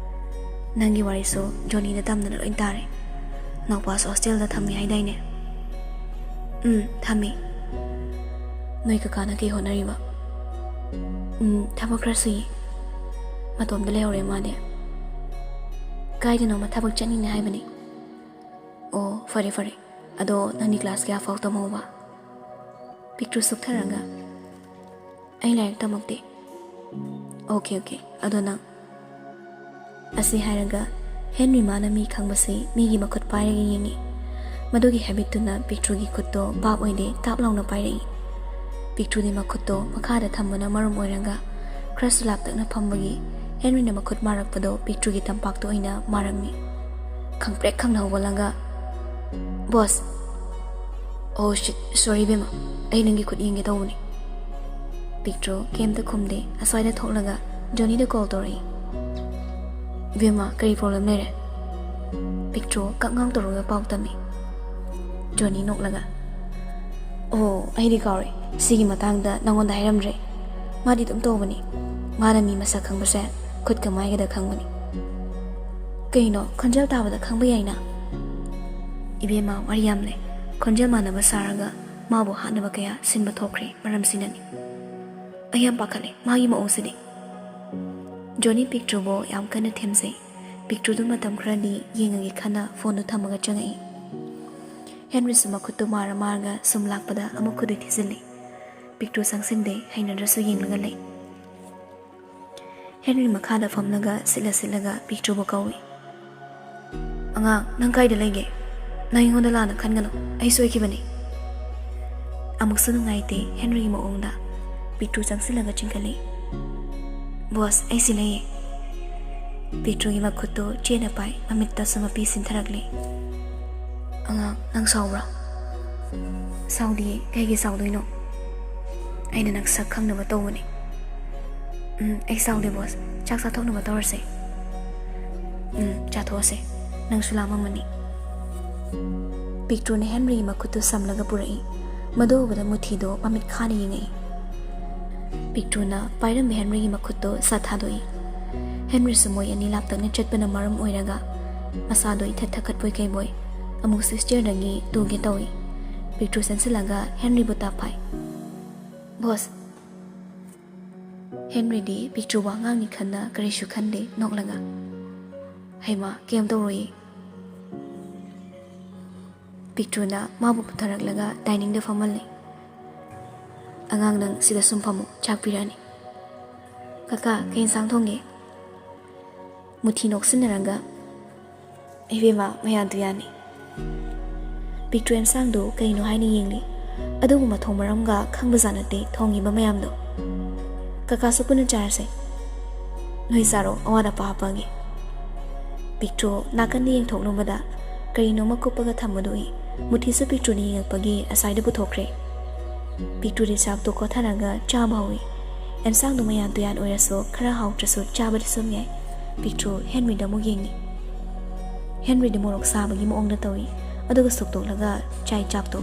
"ꯅꯪꯒꯤ ꯋꯥꯔꯤꯁꯨ ꯖꯣꯅꯤꯗ ꯇꯝꯗꯅ ꯂꯣꯏ ꯇꯥꯔꯦ꯫ ꯅꯥꯎꯄꯥꯁꯨ ꯍꯣꯁꯇꯦꯜꯗ ꯊꯝꯃꯤ ꯍꯥꯏꯗꯥꯏꯅꯦ?" "ꯎꯝ, ꯊꯝꯃꯤ꯫" "ꯅꯣꯏ ꯀꯀꯥꯅ ꯀꯩ ꯍꯣꯠꯅꯔꯤꯕ?" "ꯎꯝ, ꯊꯕꯛ ꯈꯔ ꯁꯨꯏ꯫" "ꯃꯇꯣꯝꯗ ꯂꯩꯍꯧꯔꯦ ꯃꯥꯗꯤ?" "ꯀꯥꯏꯗꯅꯣꯃ ꯊꯕꯛ ꯆꯠꯅꯤꯡꯉꯦ ꯍꯥꯏꯕꯅꯤ꯫" "ꯑꯣ, ꯐꯔꯦ ꯐꯔꯦ꯫ ꯑꯗꯣ ꯅꯪꯗꯤ ꯀ꯭ꯂꯥꯁ ꯀꯌꯥ ꯐꯥꯎ ꯇꯝꯍꯧꯕ?" ꯄꯤꯛꯇ꯭ꯔꯨ ꯁꯨꯛꯊꯔꯒ, "ꯑꯩ ꯂꯥꯏꯔꯤꯛ ꯇꯝꯃꯛꯇꯦ꯫" "Okay, okay. ꯑꯗꯣ ꯅꯪ?" ꯑꯁꯤ ꯍꯥꯏꯔꯒ ꯍꯦꯟꯔꯤ ꯃꯥꯅ ꯃꯤ ꯈꯪꯕꯁꯤ ꯃꯤꯒꯤ ꯃꯈꯨꯠ ꯄꯥꯏꯔꯒ ꯌꯦꯡꯉꯤ꯫ ꯃꯗꯨꯒꯤ ꯍꯦꯕꯤꯠꯇꯨꯅ ꯄꯤꯛꯇ꯭ꯔꯨꯒꯤ ꯈꯨꯠꯇꯣ ꯚꯥꯞ ꯑꯣꯏꯗꯦ ꯇꯥꯞ ꯂꯥꯎꯅ ꯄꯥꯏꯔꯛꯏ꯫ ꯄꯤꯛꯇ꯭ꯔꯨꯗꯤ ꯃꯈꯨꯠꯇꯣ ꯃꯈꯥꯗ ꯊꯝꯕꯅ ꯃꯔꯝ ꯑꯣꯏꯔꯒ ꯈꯔꯁꯨ ꯂꯥꯞꯇꯛꯅ ꯐꯝꯕꯒꯤ ꯍꯦꯟꯔꯤꯅ ꯃꯈꯨꯠ ꯃꯥꯔꯛꯄꯗꯣ ꯄꯤꯛꯇ꯭ꯔꯨꯒꯤ ꯇꯝꯄꯥꯛꯇ ꯑꯣꯏꯅ ꯃꯥꯔꯝꯃꯤ꯫ ꯈꯪꯄ꯭ꯔꯦꯛ ꯈꯪꯅ ꯍꯧꯒꯠꯂꯒ, "ꯕꯣꯁ!" "ꯑꯣ ꯁꯤꯠ, ꯁꯣꯔꯤ ꯏꯕꯦꯝꯃ, ꯑꯩ ꯅꯪꯒꯤ ꯈꯨꯠ ꯌꯦꯡꯒꯦ ꯇꯧꯕꯅꯤ꯫" ꯄꯤꯛꯇ꯭ꯔꯨ ꯀꯩꯝꯇ ꯈꯨꯝꯗꯦ꯫ ꯑꯁ꯭ꯋꯥꯏꯗ ꯊꯣꯛꯂꯒ ꯖꯣꯅꯤꯗ ꯀꯣꯜ ꯇꯧꯔꯛꯏ꯫ "ꯏꯕꯦꯝꯃ, ꯀꯔꯤ ꯄ꯭ꯔꯣꯕ꯭ꯂꯦꯝ ꯂꯩꯔꯦ?" ꯄꯤꯛꯇ꯭ꯔꯨ ꯀꯛ ꯉꯥꯡ ꯇꯧꯔꯒ ꯄꯥꯎ ꯇꯝꯃꯤ꯫ ꯖꯣꯅꯤ ꯅꯣꯛꯂꯒ, "ꯑꯣ, ꯑꯩꯗꯤ ꯀꯥꯎꯔꯦ, ꯁꯤꯒꯤ ꯃꯇꯥꯡꯗ ꯅꯪꯉꯣꯟꯗ ꯍꯥꯏꯔꯝꯗ꯭ꯔꯦ꯫ ꯃꯥꯗꯤ ꯑꯗꯨꯝ ꯇꯧꯕꯅꯤ꯫ ꯃꯥꯅ ꯃꯤ ꯃꯁꯛ ꯈꯪꯕꯁꯦ ꯈꯨꯠꯀ ꯃꯥꯏꯒꯗ ꯈꯪꯕꯅꯤ꯫" "ꯀꯩꯅꯣ, ꯈꯣꯟꯖꯦꯜ ꯇꯥꯕꯗ ꯈꯪꯕ ꯌꯥꯏꯅ?" "ꯏꯕꯦꯝꯃ, ꯋꯥꯔꯤ ꯌꯥꯝ ꯂꯩ꯫ ꯈꯣꯟꯖꯦꯜ ꯃꯥꯟꯅꯕ ꯁꯥꯔꯒ ꯃꯥꯕꯨ ꯍꯥꯠꯅꯕ ꯀꯌꯥ ꯁꯤꯟꯕ ꯊꯣꯛꯈ꯭ꯔꯦ, ꯃꯔꯝꯁꯤꯅꯅꯤ꯫ ꯑꯩ ꯌꯥꯝ ꯄꯥꯈꯠꯂꯦ ꯃꯥꯒꯤ ꯃꯑꯣꯡꯁꯤꯗꯤ꯫" ꯖꯣꯅꯤ ꯄꯤꯛꯇ꯭ꯔꯨꯕꯨ ꯌꯥꯝ ꯀꯟꯅ ꯊꯦꯝꯖꯩ꯫ ꯄꯤꯛꯇ꯭ꯔꯨꯗꯨ ꯃꯇꯝ ꯈꯔꯗꯤ ꯌꯦꯡꯉꯒꯦ ꯈꯟꯅ ꯐꯣꯟꯗꯨ ꯊꯝꯃꯒ ꯆꯪꯉꯛꯏ꯫ ꯍꯦꯟꯔꯤꯁꯨ ꯃꯈꯨꯠꯇꯨ ꯃꯥꯔ ꯃꯥꯔꯒ ꯁꯨꯝ ꯂꯥꯛꯄꯗ ꯑꯃꯨꯛ ꯈꯨꯗꯤ ꯊꯤꯖꯤꯜꯂꯤ꯫ ꯄꯤꯛꯇ꯭ꯔꯨ ꯆꯪꯁꯤꯟꯗꯦ, ꯍꯩꯅꯗ꯭ꯔꯁꯨ ꯌꯦꯡꯂꯒ ꯂꯩ꯫ ꯍꯦꯟꯔꯤ ꯃꯈꯥꯗ ꯐꯝꯂꯒ ꯁꯤꯠꯂ ꯁꯤꯠꯂꯒ ꯄꯤꯛꯇ꯭ꯔꯨꯕꯨ ꯀꯧꯏ꯫ "ꯑꯉꯥꯡ, ꯅꯪ ꯀꯥꯏꯗ ꯂꯩꯒꯦ? ꯅꯪ ꯑꯩꯉꯣꯟꯗ ꯂꯥꯟꯅ ꯈꯟꯒꯅꯨ, ꯑꯩ ꯁꯣꯏꯈꯤꯕꯅꯤ꯫ ꯑꯃꯨꯛꯁꯨ ꯅꯨꯡꯉꯥꯏꯇꯦ ꯍꯦꯟꯔꯤꯒꯤ ꯃꯑꯣꯡꯗ꯫ ꯄꯤꯛꯇ꯭ꯔꯨ ꯆꯪꯁꯤꯜꯂꯒ ꯆꯤꯡꯈꯠꯂꯤ꯫ "ꯕꯣꯁ, ꯑꯩ ꯁꯤ ꯂꯩꯌꯦ꯫" ꯄꯤꯛꯇ꯭ꯔꯨꯒꯤ ꯃꯈꯨꯠꯇꯨ ꯆꯦꯠꯅ ꯄꯥꯏ, ꯃꯃꯤꯠꯇꯁꯨ ꯃꯄꯤ ꯁꯤꯟꯊꯔꯛꯂꯤ꯫ "ꯑꯉꯥꯡ, ꯅꯪ ꯁꯥꯎꯕ꯭ꯔꯥ?" "ꯁꯥꯎꯗꯤꯌꯦ, ꯀꯩꯒꯤ ꯁꯥꯎꯗꯣꯏꯅꯣ? ꯑꯩꯅ ꯅꯪ ꯁꯛ ꯈꯪꯅꯕ ꯇꯧꯕꯅꯦ꯫" "ꯎꯝ, ꯑꯩ ꯁꯥꯎꯗꯦ ꯕꯣꯁ, ꯆꯥꯛ ꯆꯥꯊꯣꯛꯅꯕ ꯇꯧꯔꯁꯦ꯫" "ꯎꯝ, ꯆꯥꯊꯣꯛꯑꯁꯦ, ꯅꯪꯁꯨ ꯂꯥꯝꯃꯝꯃꯅꯤ꯫" ꯄꯤꯛꯇ꯭ꯔꯨꯅ ꯍꯦꯟꯔꯤꯒꯤ ꯃꯈꯨꯠꯇꯨ ꯁꯝꯂꯒ ꯄꯨꯔꯛꯏ꯫ ꯃꯗꯨ ꯎꯕꯗ ꯃꯨꯊꯤꯗꯣ ꯃꯃꯤꯠ ꯈꯥꯅ ꯌꯦꯡꯉꯛꯏ꯫ ꯄꯤꯛꯇ꯭ꯔꯨꯅ ꯄꯥꯏꯔꯝꯕ ꯍꯦꯟꯔꯤꯒꯤ ꯃꯈꯨꯠꯇꯣ ꯁꯠ ꯊꯥꯗꯣꯛꯏ꯫ ꯍꯦꯟꯔꯤꯁꯨ ꯃꯣꯏ ꯑꯅꯤ ꯂꯥꯞꯇꯛꯅ ꯆꯠꯄꯅ ꯃꯔꯝ ꯑꯣꯏꯔꯒ ꯃꯁꯥꯗꯣ ꯏꯊꯠ ꯊꯛꯀꯠꯄꯣꯏ ꯀꯩꯕꯣꯏ꯫ ꯑꯃꯨꯛꯁꯨ ꯁ꯭ꯇꯤꯌꯔꯗꯒꯤ ꯇꯨꯒꯦ ꯇꯧꯏ꯫ ꯄꯤꯛꯇ꯭ꯔꯨ ꯆꯦꯟꯁꯤꯜꯂꯒ ꯍꯦꯟꯔꯤꯕꯨ ꯇꯥꯞ ꯐꯥꯏ꯫ "ꯕꯣꯁ!" ꯍꯦꯟꯔꯤꯗꯤ ꯄꯤꯛꯇ꯭ꯔꯨꯕꯨ ꯑꯉꯥꯡꯅꯤ ꯈꯟꯅ ꯀꯔꯤꯁꯨ ꯈꯟꯗꯦ, ꯅꯣꯛꯂꯒ꯫ "ꯍꯩꯃꯥ, ꯀꯩꯝ ꯇꯧꯔꯣꯏꯌꯦ꯫" ꯄꯤꯛꯇ꯭ꯔꯨꯅ ꯃꯥꯕꯨ ꯄꯨꯊꯔꯛꯂꯒ ꯗꯥꯏꯅꯤꯡꯗ ꯐꯝꯍꯜꯂꯦ꯫ "ꯑꯉꯥꯡ, ꯅꯪ ꯁꯤꯗ ꯁꯨꯝ ꯐꯝꯃꯨ, ꯆꯥꯛ ꯄꯤꯔꯛꯑꯅꯤ꯫" "ꯀꯀꯥ, ꯀꯩ ꯏꯟꯁꯥꯡ ꯊꯣꯡꯒꯦ?" ꯃꯨꯊꯤ ꯅꯣꯛꯁꯤꯟꯅꯔꯒ, "ꯏꯕꯦꯝꯃ, ꯃꯌꯥꯟ ꯇꯨꯌꯥꯟꯅꯤ꯫" ꯄꯤꯛꯇ꯭ꯔꯨ ꯑꯦꯟꯁꯥꯡꯗꯨ ꯀꯩꯅꯣ ꯍꯥꯏꯅ ꯌꯦꯡꯂꯤ, ꯑꯗꯨꯕꯨ ꯃꯊꯣꯡ ꯃꯔꯝꯒ ꯈꯪꯕꯖꯥꯠ ꯅꯠꯇꯦ ꯊꯣꯡꯉꯤꯕ ꯃꯌꯥꯝꯗꯣ꯫ "ꯀꯀꯥꯁꯨ ꯄꯨꯟꯅ ꯆꯥꯔꯁꯦ꯫ ꯅꯣꯏ ꯆꯥꯔꯣ, ꯑꯋꯥꯠ ꯑꯄꯥ ꯍꯥꯞꯄꯛꯑꯒꯦ꯫" ꯄꯤꯛꯇ꯭ꯔꯨ ꯅꯥꯀꯟꯗ ꯌꯦꯡꯊꯣꯛꯂꯨꯕꯗ ꯀꯔꯤꯅꯣꯃ ꯀꯨꯞꯄꯒ ꯊꯝꯕꯗꯨ ꯎꯏ꯫ ꯃꯨꯊꯤꯁꯨ ꯄꯤꯛꯇ꯭ꯔꯨꯅ ꯌꯦꯡꯉꯛꯄꯒꯤ ꯑꯁ꯭ꯋꯥꯏꯗ ꯄꯨꯊꯣꯛꯈ꯭ꯔꯦ꯫ ꯄꯤꯛꯇ꯭ꯔꯨꯗꯤ ꯆꯥꯛꯇꯨ ꯀꯣꯊꯔꯒ ꯆꯥꯕ ꯍꯧꯏ꯫ ꯑꯦꯟꯁꯥꯡꯗꯨ ꯃꯌꯥꯟ ꯇꯨꯌꯥꯟ ꯑꯣꯏꯔꯁꯨ ꯈꯔ ꯍꯥꯎꯇ꯭ꯔꯁꯨ ꯆꯥꯕꯗꯤ ꯁꯨꯝ ꯌꯥꯏ꯫ ꯄꯤꯛꯇ꯭ꯔꯨ ꯍꯦꯟꯔꯤꯗ ꯑꯃꯨꯛ ꯌꯦꯡꯉꯤ꯫ ꯍꯦꯟꯔꯤꯗꯤ ꯃꯣꯔꯣꯛ ꯁꯥꯕꯒꯤ ꯃꯑꯣꯡꯗ ꯇꯧꯏ, ꯑꯗꯨꯒ ꯁꯨꯛꯇꯣꯛꯂꯒ ꯆꯥꯏ ꯆꯥꯛꯇꯨ꯫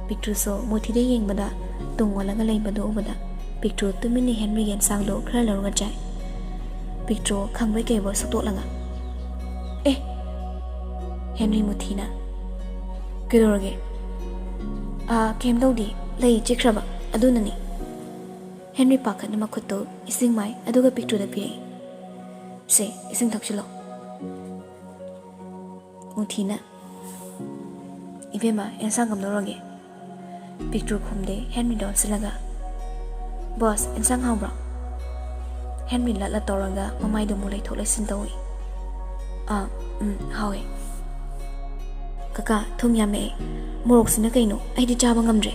ꯄꯤꯛꯇ꯭ꯔꯨꯁꯨ ꯃꯨꯊꯤꯗ ꯌꯦꯡꯕꯗ ꯇꯨꯡ ꯑꯣꯜꯂꯒ ꯂꯩꯕꯗꯨ ꯎꯕꯗ ꯄꯤꯛꯇ꯭ꯔꯨ ꯇꯨꯃꯤꯟꯅ ꯍꯦꯟꯔꯤꯒꯤ ꯑꯦꯟꯁꯥꯡꯗꯨ ꯈꯔ ꯂꯧꯔꯒ ꯆꯥꯏ꯫ ꯄꯤꯛꯇ꯭ꯔꯨ ꯈꯪꯕꯣꯏ ꯀꯩꯕꯣꯏ ꯁꯨꯛꯇꯣꯛꯂꯒ, "ꯑꯦ!" ꯍꯦꯟꯔꯤ ꯃꯨꯊꯤꯅ, "ꯀꯩꯗꯧꯔꯒꯦ?" "ꯑꯥ, ꯀꯩꯝ ꯇꯧꯗꯦ, ꯂꯩ ꯆꯤꯛꯈ꯭ꯔꯕ, ꯑꯗꯨꯅꯅꯤ꯫" ꯍꯦꯟꯔꯤ ꯄꯥꯈꯠꯅ ꯃꯈꯨꯠꯇꯨ ꯏꯁꯤꯡ ꯃꯥꯏ, ꯑꯗꯨꯒ ꯄꯤꯛꯇ꯭ꯔꯨꯗ ꯄꯤꯔꯛꯏ꯫ "ꯁꯦ, ꯏꯁꯤꯡ ꯊꯛꯆꯤꯜꯂꯣ꯫" ꯃꯨꯊꯤꯅ, "ꯏꯕꯦꯝꯃ, ꯑꯦꯟꯁꯥꯡ ꯀꯝꯗꯧꯔꯒꯦ?" ꯄꯤꯛꯇ꯭ꯔꯨ ꯈꯨꯝꯗꯦ, ꯍꯦꯟꯔꯤꯗ ꯑꯣꯟꯁꯤꯜꯂꯒ, "ꯕꯣꯁ, ꯑꯦꯟꯁꯥꯡ ꯍꯥꯎꯕ꯭ꯔꯣ?" ꯍꯦꯟꯔꯤ ꯂꯠꯂ ꯇꯧꯔꯒ ꯃꯃꯥꯏꯗꯨ ꯑꯃꯨꯛ ꯂꯩꯊꯣꯛ ꯂꯩꯁꯤꯟ ꯇꯧꯏ꯫ "ꯑꯥ, ꯎꯝ, ꯍꯥꯎꯋꯦ꯫" "ꯀꯀꯥ, ꯊꯨꯝ ꯌꯥꯝꯃꯛꯑꯦ꯫ ꯃꯣꯔꯣꯛꯁꯤꯅ ꯀꯩꯅꯣ? ꯑꯩꯗꯤ ꯆꯥꯕ ꯉꯝꯗ꯭ꯔꯦ꯫"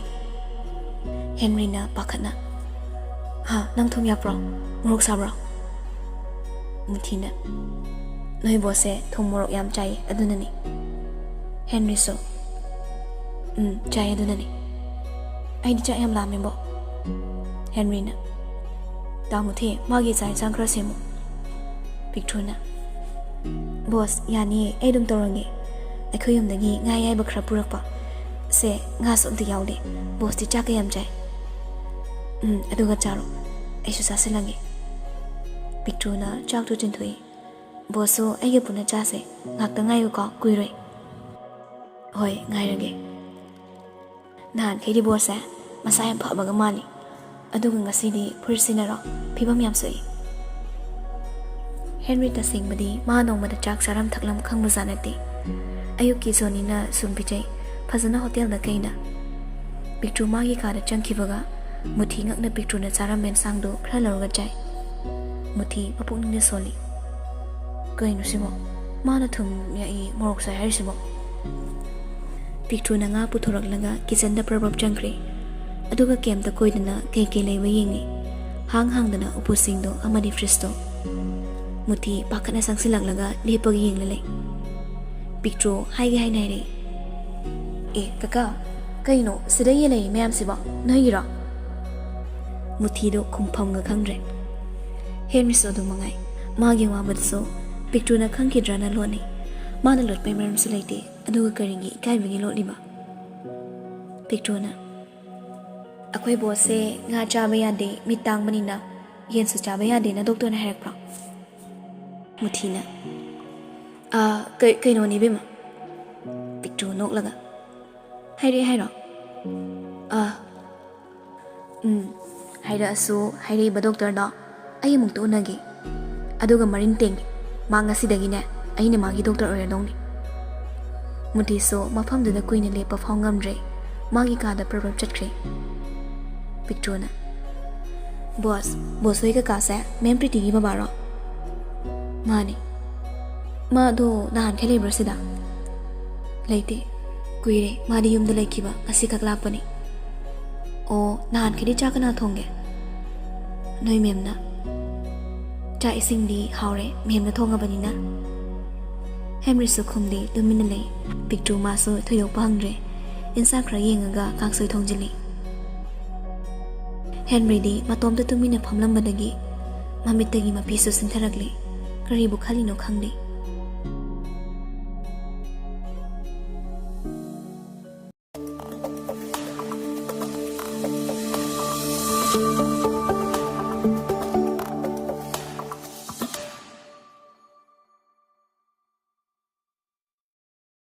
ꯍꯦꯟꯔꯤꯅ ꯄꯥꯈꯠꯅ, "ꯍꯥ, ꯅꯪ ꯊꯨꯝ ꯌꯥꯛꯄ꯭ꯔꯣ? ꯃꯣꯔꯣꯛ ꯁꯥꯕ꯭ꯔꯣ?" ꯃꯨꯊꯤꯅ, "ꯅꯣꯏ ꯕꯣꯁꯁꯦ ꯊꯨꯝ ꯃꯣꯔꯣꯛ ꯌꯥꯝ ꯆꯥꯏ, ꯑꯗꯨꯅꯅꯤ꯫" ꯍꯦꯟꯔꯤꯁꯨ, "ꯎꯝ, ꯆꯥꯏ, ꯑꯗꯨꯅꯅꯤ꯫ ꯑꯩꯗꯤ ꯆꯥꯛ ꯌꯥꯝ ꯂꯥꯝꯃꯦꯕꯣ꯫" ꯍꯦꯟꯔꯤꯅ, "ꯇꯥ ꯃꯨꯊꯤ, ꯃꯥꯒꯤ ꯆꯥꯛ ꯌꯦꯟꯁꯥꯡ ꯈꯔ ꯁꯦꯝꯃꯨ꯫" ꯄꯤꯛꯇ꯭ꯔꯨꯅ, "ꯕꯣꯁ, ꯌꯥꯅꯤꯌꯦ, ꯑꯩ ꯑꯗꯨꯝ ꯇꯧꯔꯒꯦ꯫ ꯑꯩꯈꯣꯏ ꯌꯨꯝꯗꯒꯤ ꯉꯥ ꯑꯌꯥꯏꯕ ꯈꯔ ꯄꯨꯔꯛꯄ꯫ ꯁꯦ, ꯉꯥꯁꯨ ꯑꯝꯇ ꯌꯥꯎꯗꯦ꯫ ꯕꯣꯁꯇꯤ ꯆꯥꯛꯀ ꯌꯥꯝ ꯆꯥꯏ꯫ ꯎꯝ, ꯑꯗꯨꯒ ꯆꯥꯔꯣ꯫ ꯑꯩꯁꯨ ꯆꯥꯁꯤꯜꯂꯒꯦ꯫" ꯄꯤꯛꯇ꯭ꯔꯨꯅ ꯆꯥꯛꯇꯨ ꯆꯤꯟꯊꯣꯛꯏ꯫ "ꯕꯣꯁꯁꯨ ꯑꯩꯒ ꯄꯨꯟꯅ ꯆꯥꯁꯦ꯫ ꯉꯥꯛꯇ ꯉꯥꯏꯌꯨꯀꯣ, ꯀꯨꯏꯔꯣꯏ꯫" "ꯍꯣꯏ, ꯉꯥꯏꯔꯒꯦ꯫" "ꯅꯍꯥꯟꯈꯩꯗꯤ ꯕꯣꯁꯁꯦ ꯃꯁꯥ ꯌꯥꯝ ꯐꯕꯒ ꯃꯥꯜꯂꯤ, ꯑꯗꯨꯒ ꯉꯁꯤꯗꯤ ꯐꯨꯔꯤꯠ ꯁꯤꯟꯅꯔꯣ, ꯐꯤꯕꯝ ꯌꯥꯝ ꯁꯣꯛꯏ꯫" ꯍꯦꯟꯔꯤ ꯇꯁꯦꯡꯕꯗꯤ ꯃꯥ ꯅꯣꯡꯃꯗ ꯆꯥꯛ ꯆꯥꯔꯝ ꯊꯛꯂꯝ ꯈꯪꯕꯖꯥꯠ ꯅꯠꯇꯦ꯫ ꯑꯌꯨꯛꯀꯤ ꯖꯣꯅꯤꯅ ꯁꯨꯝ ꯄꯤꯖꯩ, ꯐꯖꯅ ꯍꯣꯇꯦꯜꯗ ꯀꯩꯅ꯫ ꯄꯤꯛꯇ꯭ꯔꯨ ꯃꯥꯒꯤ ꯀꯥꯗ ꯆꯪꯈꯤꯕꯒ ꯃꯨꯊꯤ ꯉꯛꯅ ꯄꯤꯛꯇ꯭ꯔꯨꯅ ꯆꯥꯔꯝꯕ ꯑꯦꯟꯁꯥꯡꯗꯨ ꯈꯔ ꯂꯧꯔꯒ ꯆꯥꯏ꯫ ꯃꯨꯊꯤ ꯃꯄꯨꯛꯅꯤꯡꯗ ꯁꯣꯜꯂꯤ꯫ "ꯀꯩꯅꯣ ꯁꯤꯕꯣ? ꯃꯥꯅ ꯊꯨꯝ ꯌꯥꯛꯏ, ꯃꯣꯔꯣꯛ ꯁꯥꯏ ꯍꯥꯏꯔꯤꯁꯤꯕꯣ?" ꯄꯤꯛꯇ꯭ꯔꯨꯅ ꯉꯥ ꯄꯨꯊꯣꯔꯛꯂꯒ ꯀꯤꯆꯟꯗ ꯄ꯭ꯔꯞ ꯄ꯭ꯔꯞ ꯆꯪꯈ꯭ꯔꯦ꯫ ꯑꯗꯨꯒ ꯀꯩꯝꯇ ꯀꯣꯏꯗꯅ ꯀꯩ ꯀꯩ ꯂꯩꯕ ꯌꯦꯡꯉꯤ꯫ ꯍꯥꯡ ꯍꯥꯡꯗꯅ ꯎꯄꯨꯁꯤꯡꯗꯣ ꯑꯃꯗꯤ ꯐ꯭ꯔꯤꯖꯇꯣ꯫ ꯃꯨꯊꯤ ꯄꯥꯈꯠꯅ ꯆꯪꯁꯤꯜꯂꯛꯂꯒ ꯂꯦꯞꯄꯒ ꯌꯦꯡꯂ ꯂꯩ꯫ ꯄꯤꯛꯇ꯭ꯔꯨ ꯍꯥꯏꯒꯦ ꯍꯥꯏꯅ ꯍꯥꯏꯔꯛꯏ꯫ "ꯑꯦ ꯀꯀꯥ, ꯀꯩꯅꯣ ꯁꯤꯗ ꯌꯦꯟ ꯂꯩꯔꯤ ꯃꯌꯥꯝꯁꯤꯕꯣ? ꯅꯣꯏꯒꯤꯔꯣ?" ꯃꯨꯊꯤꯗꯣ ꯈꯨꯝꯐꯝꯒ ꯈꯪꯗ꯭ꯔꯦ꯫ ꯍꯦꯟꯔꯤꯁꯨ ꯑꯗꯨ ꯃꯉꯥꯏ꯫ ꯃꯥꯒꯤ ꯑꯋꯥꯕꯗꯨꯁꯨ ꯄꯤꯛꯇ꯭ꯔꯨꯅ ꯈꯪꯈꯤꯗ꯭ꯔꯅ ꯂꯣꯠꯅꯤ꯫ ꯃꯥꯅ ꯂꯣꯠꯄꯩ ꯃꯔꯝꯁꯨ ꯂꯩꯇꯦ, ꯑꯗꯨꯒ ꯀꯔꯤꯒꯤ ꯏꯀꯥꯏꯕꯒꯤ ꯂꯣꯠꯂꯤꯕ? ꯄꯤꯛꯇ꯭ꯔꯨꯅ, "ꯑꯩꯈꯣꯏ ꯕꯣꯁꯁꯦ ꯉꯥ ꯆꯥꯕ ꯌꯥꯗꯦ, ꯃꯤꯠ ꯇꯥꯡꯕꯅꯤꯅ ꯌꯦꯟꯁꯨ ꯆꯥꯕ ꯌꯥꯗꯦꯅ ꯗꯣꯛꯇꯔꯅ ꯍꯥꯏꯔꯛꯄ꯭ꯔꯣ?" ꯃꯨꯊꯤꯅ, "ꯑꯥ, ꯀꯩ-, ꯀꯩꯅꯣꯅꯤ ꯏꯕꯦꯝꯃ꯫" ꯄꯤꯛꯇ꯭ꯔꯨ ꯅꯣꯛꯂꯒ, "ꯍꯥꯏꯔꯛꯑꯦ ꯍꯥꯏꯔꯣ?" "ꯑꯥ, ꯎꯝ, ꯍꯥꯏꯔꯛꯑꯁꯨ ꯍꯥꯏꯔꯛꯏꯕ ꯗꯣꯛꯇꯔꯗꯣ ꯑꯩ ꯑꯃꯨꯛꯇ ꯎꯅꯒꯦ, ꯑꯗꯨꯒ ꯃꯔꯤꯟ ꯇꯦꯡꯒꯦ꯫ ꯃꯥ ꯉꯁꯤꯗꯒꯤꯅꯦ ꯑꯩꯅ ꯃꯥꯒꯤ ꯗꯣꯛꯇꯔ ꯑꯣꯏꯔꯗꯧꯅꯤ꯫" ꯃꯨꯊꯤꯁꯨ ꯃꯐꯝꯗꯨꯗ ꯀꯨꯏꯅ ꯂꯦꯞꯄ ꯐꯥꯎ ꯉꯝꯗ꯭ꯔꯦ, ꯃꯥꯒꯤ ꯀꯥꯗ ꯄ꯭ꯔꯞ ꯄ꯭ꯔꯞ ꯆꯠꯈ꯭ꯔꯦ꯫ ꯄꯤꯛꯇ꯭ꯔꯨꯅ, "ꯕꯣꯁ, ꯕꯣꯁ ꯍꯣꯏ ꯀꯀꯥꯁꯦ ꯃꯦꯝ ꯄ꯭ꯔꯤꯇꯤꯒꯤ ꯕꯕꯥꯔꯣ?" "ꯃꯥꯅꯦ꯫" "ꯃꯥꯗꯣ ꯅꯍꯥꯟꯈꯩ ꯂꯩꯕ꯭ꯔꯣ ꯁꯤꯗ?" ꯂꯩꯇꯦ꯫ ꯀꯨꯏꯔꯦ ꯃꯥꯗꯤ ꯌꯨꯝꯗ ꯂꯩꯈꯤꯕ, ꯉꯁꯤꯈꯛ ꯂꯥꯛꯄꯅꯤ꯫ ꯑꯣ, ꯅꯍꯥꯟꯈꯩꯗꯤ ꯆꯥꯛ ꯀꯅꯥ ꯊꯣꯡꯒꯦ? ꯅꯣꯏ ꯃꯦꯝꯅ꯫ ꯆꯥꯛ ꯏꯁꯤꯡꯗꯤ ꯍꯥꯎꯔꯦ, ꯃꯦꯝꯅ ꯊꯣꯡꯉꯕꯅꯤꯅ꯫ ꯍꯦꯟꯔꯤꯁꯨ ꯈꯨꯝꯗꯦ, ꯇꯨꯃꯤꯟꯅ ꯂꯩ꯫ ꯄꯤꯛꯇ꯭ꯔꯨ ꯃꯥꯁꯨ ꯊꯣꯏꯗꯣꯛꯄ ꯍꯪꯗ꯭ꯔꯦ꯫ ꯏꯟꯁꯥꯡ ꯈꯔ ꯌꯦꯡꯉꯒ ꯀꯥꯡꯁꯣꯏ ꯊꯣꯡꯖꯤꯜꯂꯤ꯫ ꯍꯦꯟꯔꯤꯗꯤ ꯃꯇꯣꯝꯇ ꯇꯨꯃꯤꯟꯅ ꯐꯝꯂꯝꯕꯗꯒꯤ ꯃꯃꯤꯠꯇꯒꯤ ꯃꯄꯤꯁꯨ ꯁꯤꯟꯊꯔꯛꯂꯤ꯫ ꯀꯔꯤꯕꯨ ꯈꯜꯂꯤꯅꯣ ꯈꯪꯗꯦ꯫